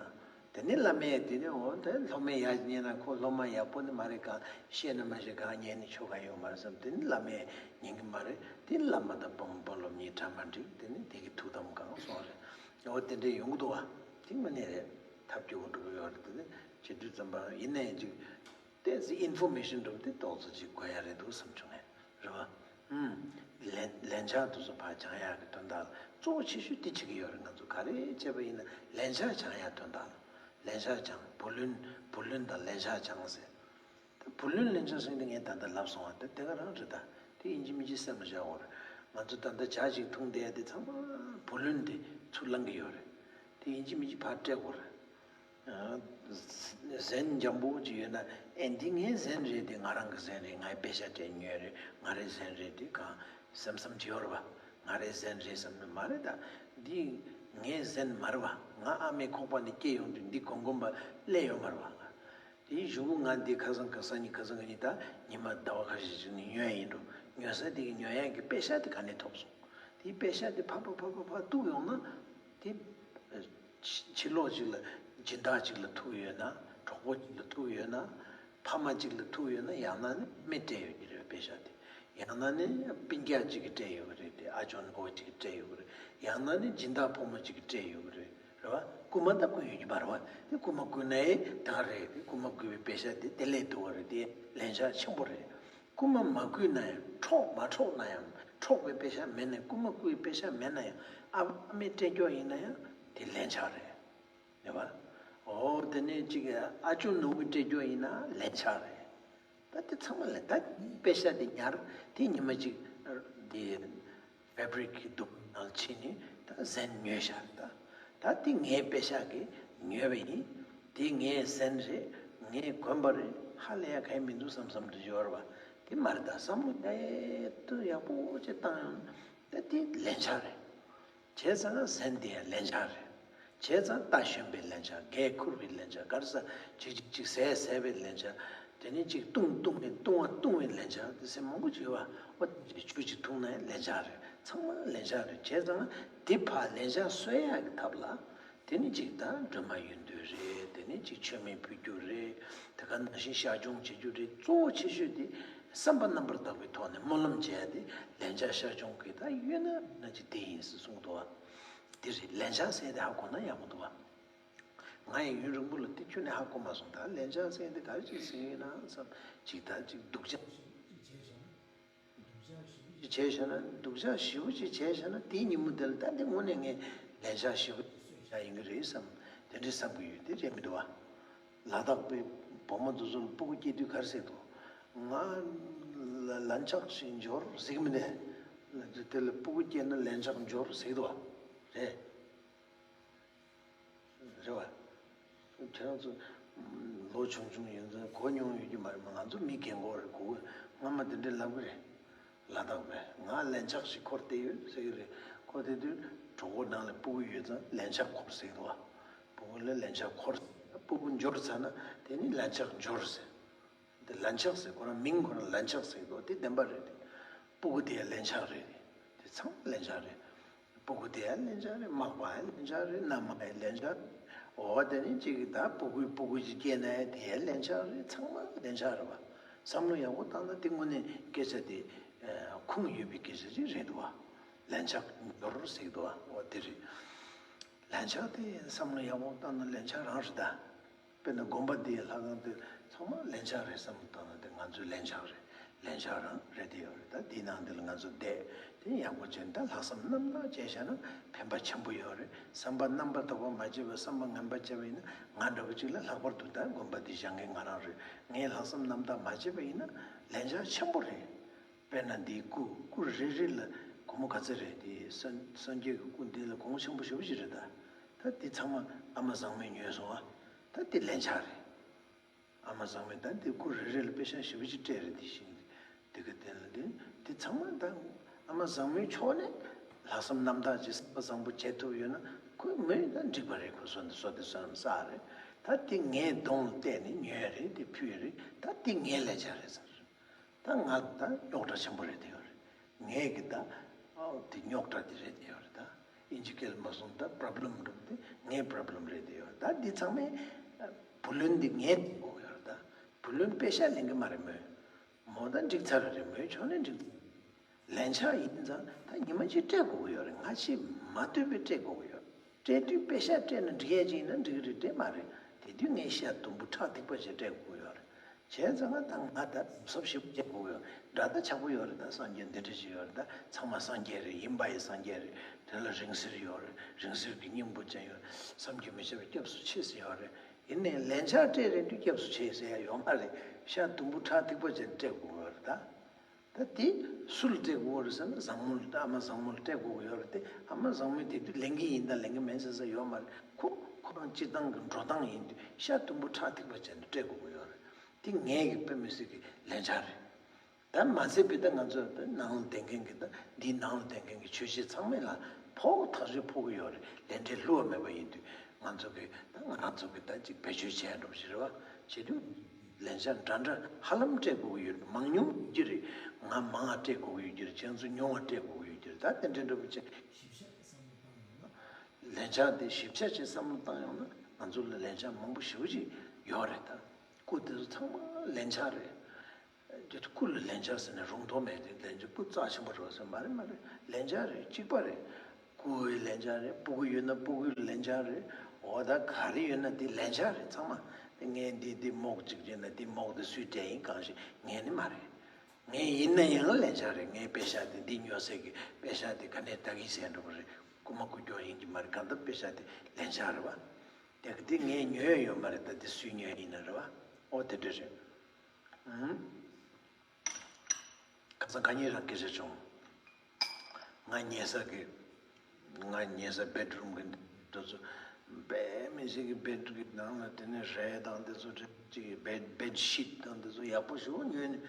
དེ་ནི་བླ་མས་དེ་ནི་འོ་དེ་སློབ་མས་ཡར་ཉན་ན་ཁོ་སློབ་མ་ཡག་པོ་ནི་མ་རེད། གང་བཤད་ན་མ་བཤད་གང་ཉན་ནི་ཆོ་ག་ཡོད་མ་རེད་བསམ། དེ་ནི་བླ་མས་ཉན་གྱི་མ་རེད། དེ་བླ་མ་དང་དཔོན་དཔོན་སློབ་གཉིས་གྲ་མ་འགྲིག་དེ་ནི་དེ་གི་ཐུགས་དམ་བསྐང་སོང་རེད། འོ་དེ་འདྲའི་ཡོང་གི་འདུག་བ། དེ་མ་ནི་རེད། ཐབས་སྐྱོ་བོ་འགྲོ་གི་ཡོད་རེད། དེ་ནི་བྱེད་དུས་ཙམ་པ་ཡིན་ནའི་ཅིག་ཏོག་ཙམ་ཨིན་ཕོར་མེ་ཤན་འགྲོ་དེ་ཏོག་ཙམ་ཅིག་དགོས་ཡ་རེད་འདུག་བསམ་བྱུང་ངས། རེད་བ། ཨུམ། ལན་ལན་ཆགས་དེ་ཚོ་ཕར་སྦྱང་ཡག་གི་དོན་དག་ལ་གཙོ་བོ་ཆེ་ཤོས་དེ་བྱེད་ཀྱི་ཡོད་རེད། ང་ཚོ་ག་རེ་བྱས་པ་ཡིན་ན་ལན་ཆགས་སྦྱང་ཡག་དོན་དག་ལ། ལན་ཆགས་སྦྱང་། བུ་ལོན། བུ་ལོན་དང་ལན་ཆགས་སྦྱང་ཟེར། ད་བུ་ལོན་ལན་ཆགས་ཟེར་དེ་ངས་ད་ལྟ་ལབ་སོང་བ། དེ་དེ་ག་རང་རེད། ད་དེ་ཡིན་གཅིག་མིན་གཅིག་སེམས་ལ་བཞག་དགོས་རེད། ང་ཚོ་ད་ལྟ་ཇ་ཅིག་འཐུང་བསྡད་ཡ་དེ་ཚང་མ་བུ་ལོན་དེ་ཚུར་བླང་གི་ཡོད་རེད། དེ་ཡིན་གཅིག་མིན་གཅིག་ཕར་སྤྲད་དགོས་རེད། ཟན་འཇམ་པོ་ཅིག་ཡོད་ན། ཨེ་འདི་ངའི་ཟན་རེད། དེ་ང་རང་གི་ཟན་རེད། ངའི་པེ་ཤ་སྤྲད་ཉོས་རེད། ང་རའི་ཟན་རེད། དེ་གང་བསམ་བསམ་བྱེད་ཡོད་རེད་བ། ང་རའི་ཟན་རེད་བསམ་ནི་མ་རེད། ད་འདི་ངའི་ཟན་མ་རེད་བ། ང་ཨ་མའི་ཁོག་པ་ནས་སྐྱེས་ཡོང་དུས་འདི་གོམ་གོམ་པ་སླེབས་ཡོད་མ་རེད་བ། དེའི་གཞུག་གུ་ང་འདི་ཁ་སང་ག་སང་ཉིན་ཁ་སང་ག་ཉིན་ད་ཉི་མ་ཟླ་བ་ཁ་ཤས་ཤིག་ནས་ཉོས་ཡིན་འགྲོ། ཉོ་ས་དེ་གི་ཉོ་ཡག་གི་པེ་ཤ་དེ་ག་ནས་ཐོབ་སོང་། དེའི་པེ་ཤ་དེ་ཕར་ཕར་ཕར་ཕར་ཕར་གཏུགས་ཡོང་ན། དེ་ཕྱི་ཕྱི་ལོགས་གཅིག་ལ་སྦྱིན་བདག་གཅིག་ལ་ཐུག་ཡོད་ན། གྲོགས་པོ་གཅིག་ལ་ཐུག་ཡོད་ན། ཕ་མ་གཅིག་ལ་ཐུག་ཡོད་ན། ཡང་ན་ནི་མི་སྤྲད་ཡོད་ཀྱི་རེད་པེ་ཤ་དེ། ཡང་ན་ནི་སྤུན་ཀྱག་གཅིག་གིས་སྤྲད་ཡོད་ཀྱི་རེད་དེ། ཨ་ཅོ་ནོ་བོ་གཅིག་གིས་སྤྲད་ཡོད་ཀྱི་རེད། ཡང་ན་ནི་སྦྱིན་བདག་ཕོ་མོ་གཅིག་གིས་སྤྲད་ཡོད་ཀྱི་རེད། རེད་བ། རྐུ་མ་ད་རྐུ་ཡོད་ཀྱི་མ་རེད་བ། དེ་རྐུ་མ་རྐུས་ན་ཡང་ད་རེད། དེ་རྐུ་མ་རྐུས་པའི་པེ་ཤ་དེ་དེ་སླེབས་འདུག་བ་རེད། དེ་ལན་ཆགས་ཆེན་པོ་རེད། རྐུ་མ་མ་རྐུས་ན་ཡང་། འཕྲོག་མ་འཕྲོག་ན་ཡང་། འཕྲོག་པའི་པེ་ཤ་མེད་ན། རྐུ་མ་རྐུ་བའི་པེ་ཤ་མེད་ན་ཡང་། ཨ་ཕ་ཨ་མས་སྤྲད་རྒྱུ་ཡིན་ན་ཡང་དེ་ལན་ཆགས་རེད། རེད་བ། འོ་དེ་ནས་གཅིག་ཨ་ཅོ་ནོ་བོས་སྤྲད་རྒྱུ་ཡིན་ན་ལན་ཆགས་རེད། ད་དེ་ཚང་མ་ལ་ད་པེ་ཤ་དེ་ཉར། དེ་ཉི་མ་གཅིག་དེ་ཕེབ་རིག་གི་འདུ་ཁང་ནང་ཕྱིན་ནས་ད་ཟན་ཉོས་ཤག་ད་ད་དེ་ངའི་པེ་ཤ་གིས་ཉོས་པ་ཡིན། དེ་ངའི་ཟན་རེད། ངས་གོན་པ་རེད། ཧ་ལས་ཡ་གང་ཡང་མི་འདུག་བསམ་བསམ་དུ་འབྱོར་བ་དེ་མ་རེད། ད་བསམ་བློ་ཡག་ཏུ་ཡག་པོ་ཅིག་བཏང་ཡོང་ན་ད་དེ་ལན་ཆགས་རེད། བྱས་ཙང་ཟན་དེ་ཡང་ལན་ཆགས་རེད། བྱས་ཙང་རྟ་ཞོན་པའི་ལན་ཆགས། རྒས་ཁུར་བའི་ལན་ཆགས། ག་རེ་ཟ་ཅིག་ཅིག་ཅིག་ཟས་ཟས་པའི་ལན་ཆགས། དེ་ནས་ཅིག་བཏུང་བཏུང་བའི་བཏུང་བ་བཏུང་བའི་ལན་ཆགས། དེ་ཟས་མང་པོ་ཅིག་ཡོད་བ། འོ་དེ་ཆུ་ཅིག་འཐུང་ན་ཡང་ལན་ཆགས་རེད། ཚང་མ་ལན་ཆགས་རེད། བྱས་ཙང་དེ་ཕར་ལན་ཆགས་གསོ་ཡག་གི་ཐབས་ལ་ དེ་ནི་གཅིག་དང་སྒྲོལ་མ་ཡོན་ཏན་རེད། དེ་ནི་གཅིག་མཆོད་མེ་ཕུལ་རྒྱུ་རེད། དེ་ག་ནང་བཞིན་ཞག་སྦྱོང་བྱེད་རྒྱུ་རེད། གཙོ་བོ་ཆེ་ཤོས་དེ་བསམ་པ་རྣམ་པར་དག་པའི་ཐོག་ནས་སྨོན་ལམ་བྱས་ཏེ་ལན་ཆགས་ཞག་སྦྱོང་གི་ད་ཡོད་ན་ན་ཅི་དེ་ཡིན་ཟེར་གསུངས་འདུག་བ། དེ་རེད། ལན་ཆགས་ཟེར་དེ་ཧ་གོ་ན་ཡག་པོ་འདུག་བ། ང་ཡང་ཡུན་རིང་པོ་ལ་དེ་ཁྱོན་ནས་ཧ་གོ་མ་སོང་། ད་ལན་ཆགས་ཟེར་དེ་ག་རེ་ཅིག་ཟེར་ཡིན་ན་བསམ། ཅིག་ད་ཅིག་སྡུག་ཅག་ཅིག་བྱས་བྱས་ན། སྡུག་ཅག་ཞེ་པོ་ཅིག་བྱས་བྱས་ན། དེའི་ཉིན་མོ་དེ་ལ་ད་འདི་དངོས་གནས་ངས་ལན་ཆགས་ཞེ་པོ་ཅིག་བྱས་ཡིན་གྱི་རེད་བསམ། དེ་འདྲའི་བསམ་གྱི་ཡོད། དེ་རེད་མི་འདུག་བ། ལ་དྭགས་པའི་བུ་མོ་དེ་ཚོ་ལ་སྤུ་གུ་སྐྱེས་དུས་ག་རེ་ཟེར་འདུག་ང་ལ་ལན་ཆགས་ཤིག་འབྱོར་ཟེར་གྱི་མི་འདུག་ལ་དེ་དེ་ལ་སྤུ་གུ་སྐྱེས་ན་ལན་ཆགས་འབྱོར་ཟེར་གྱི་འདུག་བ། རེད། རེད་བ། ཁྱེད་རང་ཚོ་ལོ་ཆུང་ཆུང་ཡིན་ཙང་གོ་མྱོང་ཡོད་ཀྱི་མ་རེད་མ། ང་ཚོ་མི་རྒན་གོག་རེད། གོ་སྔ་མ་དེ་འདྲས་ལབ་ཀྱི་རེད། ལ་དྭགས་པས་ང་ལན་ཆགས་ཤིག་འཁོར་བསྡད་ཡོད་ཟེར་གྱི་རེད། འཁོར་བསྡད་དུས་གྲོད་ཁོག་ནང་ལ་སྤུ་གུ་ཡོད་ཙང་ལན་ཆགས་འཁོར་ཟེར་གྱི་འདུག་བ། སྤུ་གུ་ལ་ལན་ཆགས་འཁོར། སྤུ་གུ་འབྱོར་ཚར་ན་དེ་ནི་ལན་ཆགས་འབྱོར་ཟེར། དེ་ལན་ཆགས་ཟེར། ཁོ་རང་མིང་ཁོ་རང་ལན་ཆགས་ཟེར་གྱི་འདུག་དེ་བདེན་པ་རེད་དེ། སྤུ་གུ་དེ་ཡང་ལན་ཆགས་རེད། དེ་ཚང་མ་ལན་ཆགས་རེད། སྤུ་གུ་དེ་ཡང་ལན་ཆགས་རེད། མག་པ་ཡང་ལན་ཆགས་རེད། མནའ་མ་ཡང་ལན་ཆགས་རེད། འོ་དེ་ནི་གཅིག་གིས་ད་སྤུ་གུའི་སྤུ་གུ་ཅིག་སྐྱེས་ན་ཡང་དེ་ཡང་ལན་ཆགས་རེད། ཚང་མ་ལན་ཆགས་རེད་བ། བསམ་བློ་ཡག་པོ་བཏང་ན་དེ་དངོས་གནས་སྐད་ཆ་དེ་ཁུངས་ཡོད་པའི་སྐད་ཆ་ཅིག་རེད་འདུག་བ། ལན་ཆགས་འབྱོར་ཟེར་གྱི་འདུག་བ། འོ་དེ་རེད། ལན་ཆགས་དེ་བསམ་བློ་ཡག་པོ་བཏང་ན་ལན་ཆགས་རང་རེད་ད། དཔེར་ན་དགོན་པ་འདིའི་ལྷ་ཁང་དེ་ཚང་མ་ལན་ཆགས་རེད་བསམ་བློ་བཏང་ན་དེ་ང་ཚོའི་ལན་ཆགས་རེད། ལན་ཆགས་རང་རེད་དེ་ཡོད་རེད། ད་འདིའི་ནང་འདི་ལ་ང་ཚོ་བསྡད་དེ་ཡག་པོ་བྱས་ད་ལྷག་བསམ་རྣམ་དག་བྱས་བཞག་ན་ཕན་པ་ཆེན་པོ་ཡོད་རེད། བསམ་པ་རྣམ་པར་དག་པ་མ་བྱས་པར་བསམ་པ་ངན་པ་བྱས་པ་ཡིན་ན་ང་འདྲ་པོ་ཅིག་ལ་ལྷག་པར་དུ་ད་དགོན་པ་འདི་བཞེངས་མཁན་ང་རང་རེད། ངས་ལྷག་བསམ་རྣམ་དག་མ་བྱས་པ་ཡིན་ན་ལན་ཆགས་ཆེན་པོ་རེད། དཔེར་ན་འདིའི་སྐུ་སྐུ་རེ་རེ་ལ་སྒོར་མོ་ག་ཚོད་རེད། དེ་སངས་སངས་རྒྱས་ཀྱི་སྐུ་འདི་ལ་གོང་ཆེན་པོ་ཞེ་པོ་ཅིག་རེད་ད། ད་འདི་ཚང་མ་ཨ་མ་བཟང་མོས་ཉོས་སོང་ཨ། ད་འདི་ལན་ཆགས་རེད། ཨ་མ་བཟང་མོས་ད་འདི་སྐུ་རེ་རེ་ལ་པེ་ཤག་ཞེ་པོ་ཅིག་སྤྲད་རེད། འདི་ཞིག་འདི་ག་དེ་ལ་འདི་འདི་ཚང་མ་ད་ཨ་མ་བཟང་མོའི་ཕྱོགས་ནས་ལྷག་བསམ་རྣམ་དག་ཅིག་བསམ་པ་བཟང་པོ་བྱེད་ཐུབ་ཡོད་ན་ཁོས་མོས་ད་འགྲིག་པ་རེད། ཁོ་བཟོ་འདི་བཟོ་འདི་བཟོ་རྣམས་བསགས་རེད། ད་འདི་ངའི་གདོང་ལ་བལྟས་ནས་ཉོས་རེད། འདི་ཕུལ་རེད། ད་འདི་ངའི་ལན་ཆགས་རེད་ཟེར། ད་ང་ད་རྙོག་དྲ་ཆེན་པོ་རེད་དེ་ཡོད་རེད། ངས་ཀྱི་ད་ཨོ་དེ་རྙོག་དྲ་དེ་རེད་དེ་ཡོད་རེད། ད་ཨིན་ཇི་སྐད་ལ་མ་སོང་ད་པྲོབ་ལེམ་འགྲོ་དེ་ངའི་པྲོབ་ལེམ་རེད་དེ་ཡོད་རེད། ད་འདི་ཚང་མའི་བུ་ལོན་འདི་ངས་འདེབས་དགོས་ཡོད་རེད། ད་བུ་ལོན་པེ་ཤག་ལེན་གི་མ་རེད། མོས་མོ་ད་འགྲིག་ཚར་རེད། མོའི་ཕྱོགས་ནས་འགྲིག་ཚར། ལན་ཆགས་ཡིན་ཙང་ད་ཉི་མ་གཅིག་སྤྲད་དགོས་ཀྱི་ཡོད་རེད། ང་ཆེས་མ་ལྟོས་པའི་སྤྲད་དགོས་ཀྱི་ཡོད་རེད། སྤྲད་དུས་པེ་ཤག་སྤྲད་ན་འགྲིག་ཡས་ཅིག་ཡིན་ན་འགྲིག་གི་རེད། སྤྲད་མ་རེད། དེ་དུས་ངས་ཤ་དུམ་བུ་ཁྲག་ཐིགས་པ་ཞིག་སྤྲད་དགོས་ཀྱི་ཡོད་རེད། བྱས་ཙང་ང་ད་ང་ད་གཟབ་ཞིབ་བྱེད་དགོས་ཀྱི་ཡོད་རེད། འདྲ་ད་ཆགས་པོ་ཡོད་རེད། ད་སངས་རྒྱས་འདི་འདྲ་ཞིག་ཡོད་རེད། ད་ཚང་མ་སངས་རྒྱས་རེད། ཡིན་པ་ཡི་སངས་རྒྱས་རེད། དེ་ལ་རིང་བསྲེལ་ཡོད་རེད། རིང་བསྲེལ་གྱི་སྙིང་པོ་ཅན་ཡོད་རེད། བསམ་གྱིས་མི་ཁྱབ་པའི་སྐྱབས་སུ་མཆི་ཟེར་ཡོད་རེད། ཡིན་ནའི་ལན་ཆགས་སྤྲད་རན་དུས་སྐྱབས་སུ་མཆི་ཟེར་ཡ་ཡོད་མ་རེད། ཤ་དུམ་བུ་ཁྲག་ཐིགས་པ་ཅན་སྤྲད་དགོས་ཀྱི་ཡོད་རེད་ད། ད་དེ་སུ་ལ་སྤྲད་དགོས་རེད་ཟེར་ན་བཟང་མོ་ལ། ཨ་མ་བཟང་མོ་ལ་སྤྲད་དགོས་ཀྱི་ཡོད་རེད་དེ། ཨ་མ་བཟང་མོས་དེ་དུས་ལེན་གྱི་ཡིན་དང་ལེན་གྱི་མིན་ཟེར་ས་ཡོད་མ་རེད། ཁོ་ཁོ་རང་སྤྱིར་བཏང་གི་འགྲོ་སྟངས་ཡིན་དུས་ཤ་དུམ་བུ་ཁྲག་ཐིགས་པ་བྱས་ནས་སྤྲད་དགོས་ཀྱི་ཡོད་རེད། དེ་ངས་ཀྱི་དཔེ་མི་སྲིད་ཀྱི་ལན་ཆགས་རེད། ད་མ་ཚད་པའི་ད་ང་ཚོ་ད་ནང་ལ་བསྡད་མཁན་གྱི་ད་འདིའི་ནང་ལ་བསྡད་མཁན་གྱི་ཆོས་བྱེད་ཚང་མས་ལ་ཕོག་ཐག་ཆོད་ཕོག་གི་ཡོད་རེད། ལས་འབྲས་བསླུ་བ་མེད་པ་ཡིན་དུས་ང་ཚོ་གི་ད་ང་རང་ཚོ་གི་ད་ཅིག་བེད་སྤྱོད་བྱས་འགྲོ་བཞིན་རེད་བ། བྱེད་དུས། ལན་ཆགས་འདྲ་འདྲ་ཧ་ལམ་སྤྲད་དགོས་ཀྱི་ཡོད་རེད། མང་ཉུང་ཡོད་ཀྱི་རེད། ང་མང་བ་སྤྲད་དགོས་ཀྱི་ཡོད་ཀྱི་རེད། ཁྱེད་ཚོ་ཉུང་བ་སྤྲད་དགོས་ཀྱི་ཡོད་ཀྱི་རེད། ད་དེ་འདྲ་འདྲ་པོ་བྱས། ཞིབ་ཆ་དེ་བསམ་བློ་བཏང་ཡོང་ན། ལན་ཆགས་དེ་ཞིབ་ཆ་བྱས་བསམ་བློ་བཏང་ཡོང་ན་ང་ཚོ་ལ་ལན་ཆགས་མང་པོ་ཞེ་པོ་ཅིག་ཡོད་རེད་ད། སྐུ་དེ་ཚོ་ཚང་མ་ལན་ཆགས་རེད། དེ་སྐུ་ལ་ལན་ཆགས་ཟེར་ན་རུང་དོགས་མེད་དེ། ལན་ཆགས་སྐུ་རྩ་ཆེན་པོ་རེད་ཟེར་མ་རེད། མ་རེད། ལན་ཆགས་རེད། གཅིག་པ་རེད། སྐུའི་ལན་ཆགས་རེད། སྤུ་གུ་ཡོད་ན་སྤུ་གུའི་ལན་ཆགས་རེད། འོ་ད་ག་རེ་ཡོད་ན་དེ་ལན་ཆགས་རེད་ཚང་མ། དེ་ངས་འདི་འདི་རྨོག་གཅིག་བྱས་ན་དེ་རྨོག་དེ་སུས་སྤྲད་ཡིན་གང་ཞིག་ངས་ནི་མ་རེད། ངས་ཡིན་ན་ཡང་ལན་ཆགས་རེད། ངས་པེ་ཤག་དེ་འདི་ཉོ་སའི་གི་པེ་ཤག་དེ་ག་ནས་ད་གིན་ཟེར་འགྲོ་གི་རེད། རྐུ་མ་རྐུ་ཀྱོག་ཡིན་གྱི་མ་རེད། གང་ལྟར་པེ་ཤག་དེ་ལན་ཆགས་རེད་བ། དེ་གི་དེ་ངས་ཉོས་ཡོད་མ་རེད། ད་དེ་སུས་ཉོས་ཡིན་ན་རེད་བ། འོ་དེ་འདྲ་རེད། ཨང་། ཁ་སང་ཁ་ཉིན་རང་སྐད་ཆ་བྱུང་། ང་ཉལ་ས་གི། ང་ཉལ་ས་བེད་རུམ་གི་འདི་ཚོ། དཔེ་མི་སྲིད་ཀྱི་བེད་རུམ་གི་ནང་ལ་དེ་ནས་རས་དང་དེ་ཚོ་རེད། ཅིག་བེད་བེད་ཤིད་དང་དེ་ཚོ་ཡག་པོ་ཞེ་པོ་ཉོས་ནས་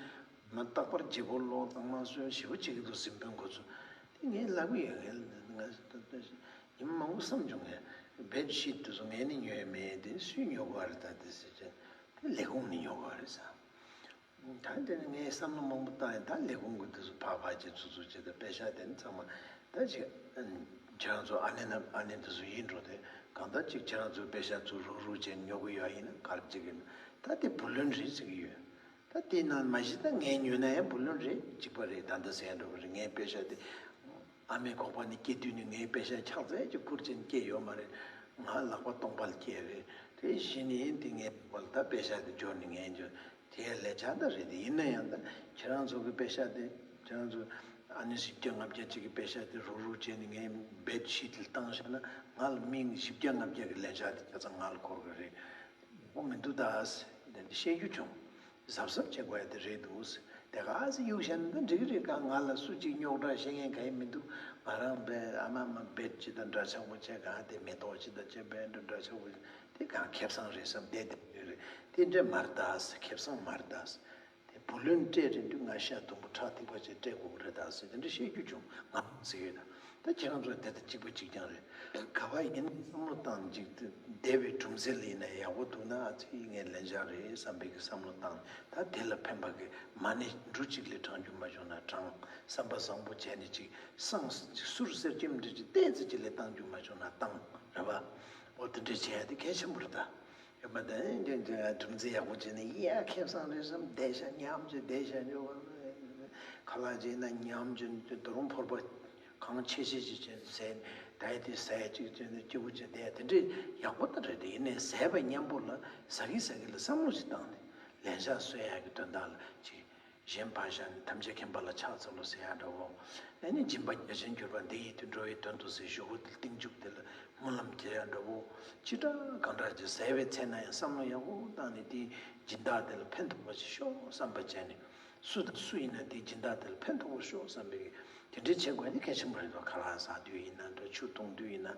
མ་རྟག་པར་བརྗེ་པོ་ལོག་དང་མ་བཟོས་ཞེ་པོ་བྱེད་ཀྱི་འདུག་གཟིམ་དཔོན་ཁོ་ཚོ། དེ་ངས་ལབ་ཀྱི་ཡོད། ངས་ང་ཉི་མ་མང་པོ་བསམ་བྱུང་། ངས་བེད་ཤིད་དེ་ཚོ་ངས་ནི་ཉོས་མེད། དེ་སུས་ཉོ་དགོས་རེད་ད་དེ་ཟེར་བྱས། དེ་ལས་ཁུངས་ནས་ཉོ་དགོས་རེད་ཟེར། ད་དེ་ནི་ངས་བསམ་བློ་མང་པོ་བཏང་ཡིན། ད་ལས་ཁུངས་ཀྱི་དེ་ཚོ་ཕར་ཕར་བྱས་ཚུར་ཚུར་བྱས། ད་པེ་ཤག་དེ་ནི་ཚང་མ་ད་ཅིག་ཁྱེད་རང་ཚོ་ཨ་ནེ་ན་ཨ་ནེ་དེ་ཚོ་ཡིན་འགྲོ་དེ། གང་ལྟར་ཅིག་ཁྱེད་རང་ཚོའི་པེ་ཤག་ཚུར་རུག་རུག་བྱས་ཉོ་གི་ཡོད་ཡིན་ན་ག་རེ་བྱེད་ཀྱི་ཡིན། ད་དེ་བུ་ལོན་རེད་ཟེར་གྱི་ཡོད། ད་དེ་ནང་མ་གཞི་ད་ངས་ཉོས་ན་ཡང་བུ་ལོན་རེད། གཅིག་པ་རེད། ད་འདི་ཟེར་འགྲོ་གི་རེད། ངའི་པེ་ཤག་དེ་ཨ་མའི་ཁོག་པ་ནས་སྐྱེས་དུས་ནས་ངའི་པེ་ཤག་ཆག་ཚད་ཀྱི་ཁུར་ཆེན་སྐྱེས་ཡོད་མ་རེད། ང་ལག་པ་སྟོང་པ་ལ་སྐྱེས་རེད། དེ་གཞི་ནས་དེ་ངའི་ཁོག་པ་ལ་ད་པེ་ཤག་དེ་འབྱོར་ནས་ངས་འབྱོར། དེ་ལས་ཆགས་ད་རེད། དེ་ཡིན་ན་ཡང་ད་ཁྱེད་རང་ཚོ་གི་པེ་ཤག་དེ་ཁྱེད་རང་ཚོ་ཨ་ནི་བཞི་བརྒྱ་ལྔ་བརྒྱ་ཅིག་གི་པེ་ཤག་དེ་རུག་རུག་བྱས་ནས་ངའི་བེད་ཤིད་ལ་བཏང་བཞག་ན་ང་ལ་མིང་བཞི་བརྒྱ་ལྔ་བརྒྱ་གི་ལས་འཆར་དེ་ཆ་ཚང་ང་ལ་འཁོར་གི་རེད། ཡག་པོ་མི་འདུག་ད་ཟེར་དེ་འདྲ་བཤད་རྒྱུ་བྱུང་། གཟབ་གཟབ་བྱེད་དགོས་ཡ་དེ་རེད་འདུག་ཟེར། དེ་ག་ཟེ་གཡུག་བཞག་ན་ད་འགྲིག་གི་རེད། ག་ང་ལ་སུ་གཅིག་རྙོག་དྲ་བཤད་མཁན་ག་ཡེ་མི་འདུག་ང་རང་བས་ཨ་མ་མ་བེད་ཅི་ད་འདྲ་ཆགས་པོ་བྱས། ག་དེ་མེ་ཏོག་ཅི་ད་ཅི་བས་འདྲ་འདྲ་ཆགས་པོ་དེ་ག་ཁེ་བཟང་རེད་བསམ་བསྡད་དེ་རེད། དེ་འདྲ་མ་རེད་ད་ཟེར། ཁེ་བཟང་མ་རེད་ད་ཟེར། དེ་བུ་ལོན་སྤྲད་རན་དུས་ང་ཤ་དུམ་བུ་ཁྲག་ཐིགས་པ་ཅིག་སྤྲད་དགོས་ཀྱི་རེད་ད་ཟེར། དེ་འདྲ་བཤད་རྒྱུ་བྱུང་། ང་ཟེར་གྱི་ཡོད་ད། ད་ཁྱེད་རང་ཚོ་དེ་དང་གཅིག་པ་གཅིག་རྐྱང་རེད། ག་བ་ཡིན་བསམ་བློ་བཏང་ཅིག་བསྡད་པའི་གྲུམ་ཟེ་ལ་ཡིན་ན་ཡག་པོ་འདུག་ན་ཨ་ཙི་ངས་ལན་འཇགས་རེད་བསམ་པའི་གི་བསམ་བློ་བཏང་། ད་དེ་ལ་ཕན་པ་གི་མ་ཎི་འབྲུ་གཅིག་ལས་བགྲང་རྒྱུ་མ་བྱུང་ན་བགྲང་། བསམ་པ་བཟང་པོ་བྱས་ནས་ཅིག་བསང་ཅིག་གསུར་གསེར་སྐྱེམས་འདྲ་ཅིག་ཏོག་ཙམ་ཅིག་ལས་བཏང་རྒྱུ་མ་བྱུང་ན་བཏང་རེད་པ། འོ་དེ་འདྲ་བྱས་ཏེ་གལ་ཆེན་པོ་རེད་ད། ཡོད་མ་དེ་འདྲ་འདྲ་གྲུམ་ཙེ་ཡག་པོ་བྱས་ནས་ཡ་ཁེ་བཟང་རེད་བསམ་བསྡད་ཤག་ཉམས་ཀྱི་བསྡད་ཤག་ཉོ་བ་ཁ་ལག་བྱས་ན་ཉམས་ཀྱི་དུ་རུང་ཕོར་པ་གང་ཆེ་ཆེ་ཅིག་བྱས་ནས་ཟས་ད་ཡི་དེ་ཟས་ཅིག་བྱས་ནས་སྐྱིད་པོ་བྱས་བསྡད་དེ་འདྲ་ཡག་པོ་ད་རེད་དེ། ཡིན་ནའི་ཟས་པ་མཉམ་པོ་ལ་ཟ་གི་ཟ་གི་ལ་བསམ་བློ་ཞིག་བཏང་ནས་ལན་ཆགས་གསོ་ཡག་གི་དོན་དག་ལ་ཅིག་གཞན་ཕར་བཞག་ནས་ཐམས་ཅད་མཁྱེན་པ་ལ་ཕྱག་འཚལ་ལོ་ཟེར་ཡག་འདྲ་བོ། ཨ་ནི་སྦྱིན་པ་རྒྱ་ཆེན་གྱུར་པ་འདི་ཡིས་ཏེ་འགྲོ་བའི་དོན་དུ་ཟེར་ཞུ་བོ་དེ་གཏིང་འཇུག་དེ་ལ་སྨོན་ལམ་རྒྱག་ཡག་འདྲ་བོ། ཅི་འདྲ་གང་འདྲ་ཅིག་ཟས་པའི་ཚེ་ན་ཡང་བསམ་བློ་ཡག་པོ་བཏང་ནས་དེའི་སྦྱིན་བདག་དེ་ལ་ཕན་ཐོགས་པ་ཅིག་ཤོག་བསམ་པ་བྱས་ནས། སུ་དང་སུ་ཡིན་ན་དེའི་སྦྱིན་བདག་དེ་ལ་ཕན་ཐོགས་པ་ཤོག་བསམ་པའི་དེ་འདྲའི་བྱེད་དགོས་ནི་གལ་ཆེན་པོ་རེད་དོ། ཁ་ལག་ཟ་དུས་ཡིན་ན་འདྲ། ཆུ་འཐུང་དུས་ཡིན་ན།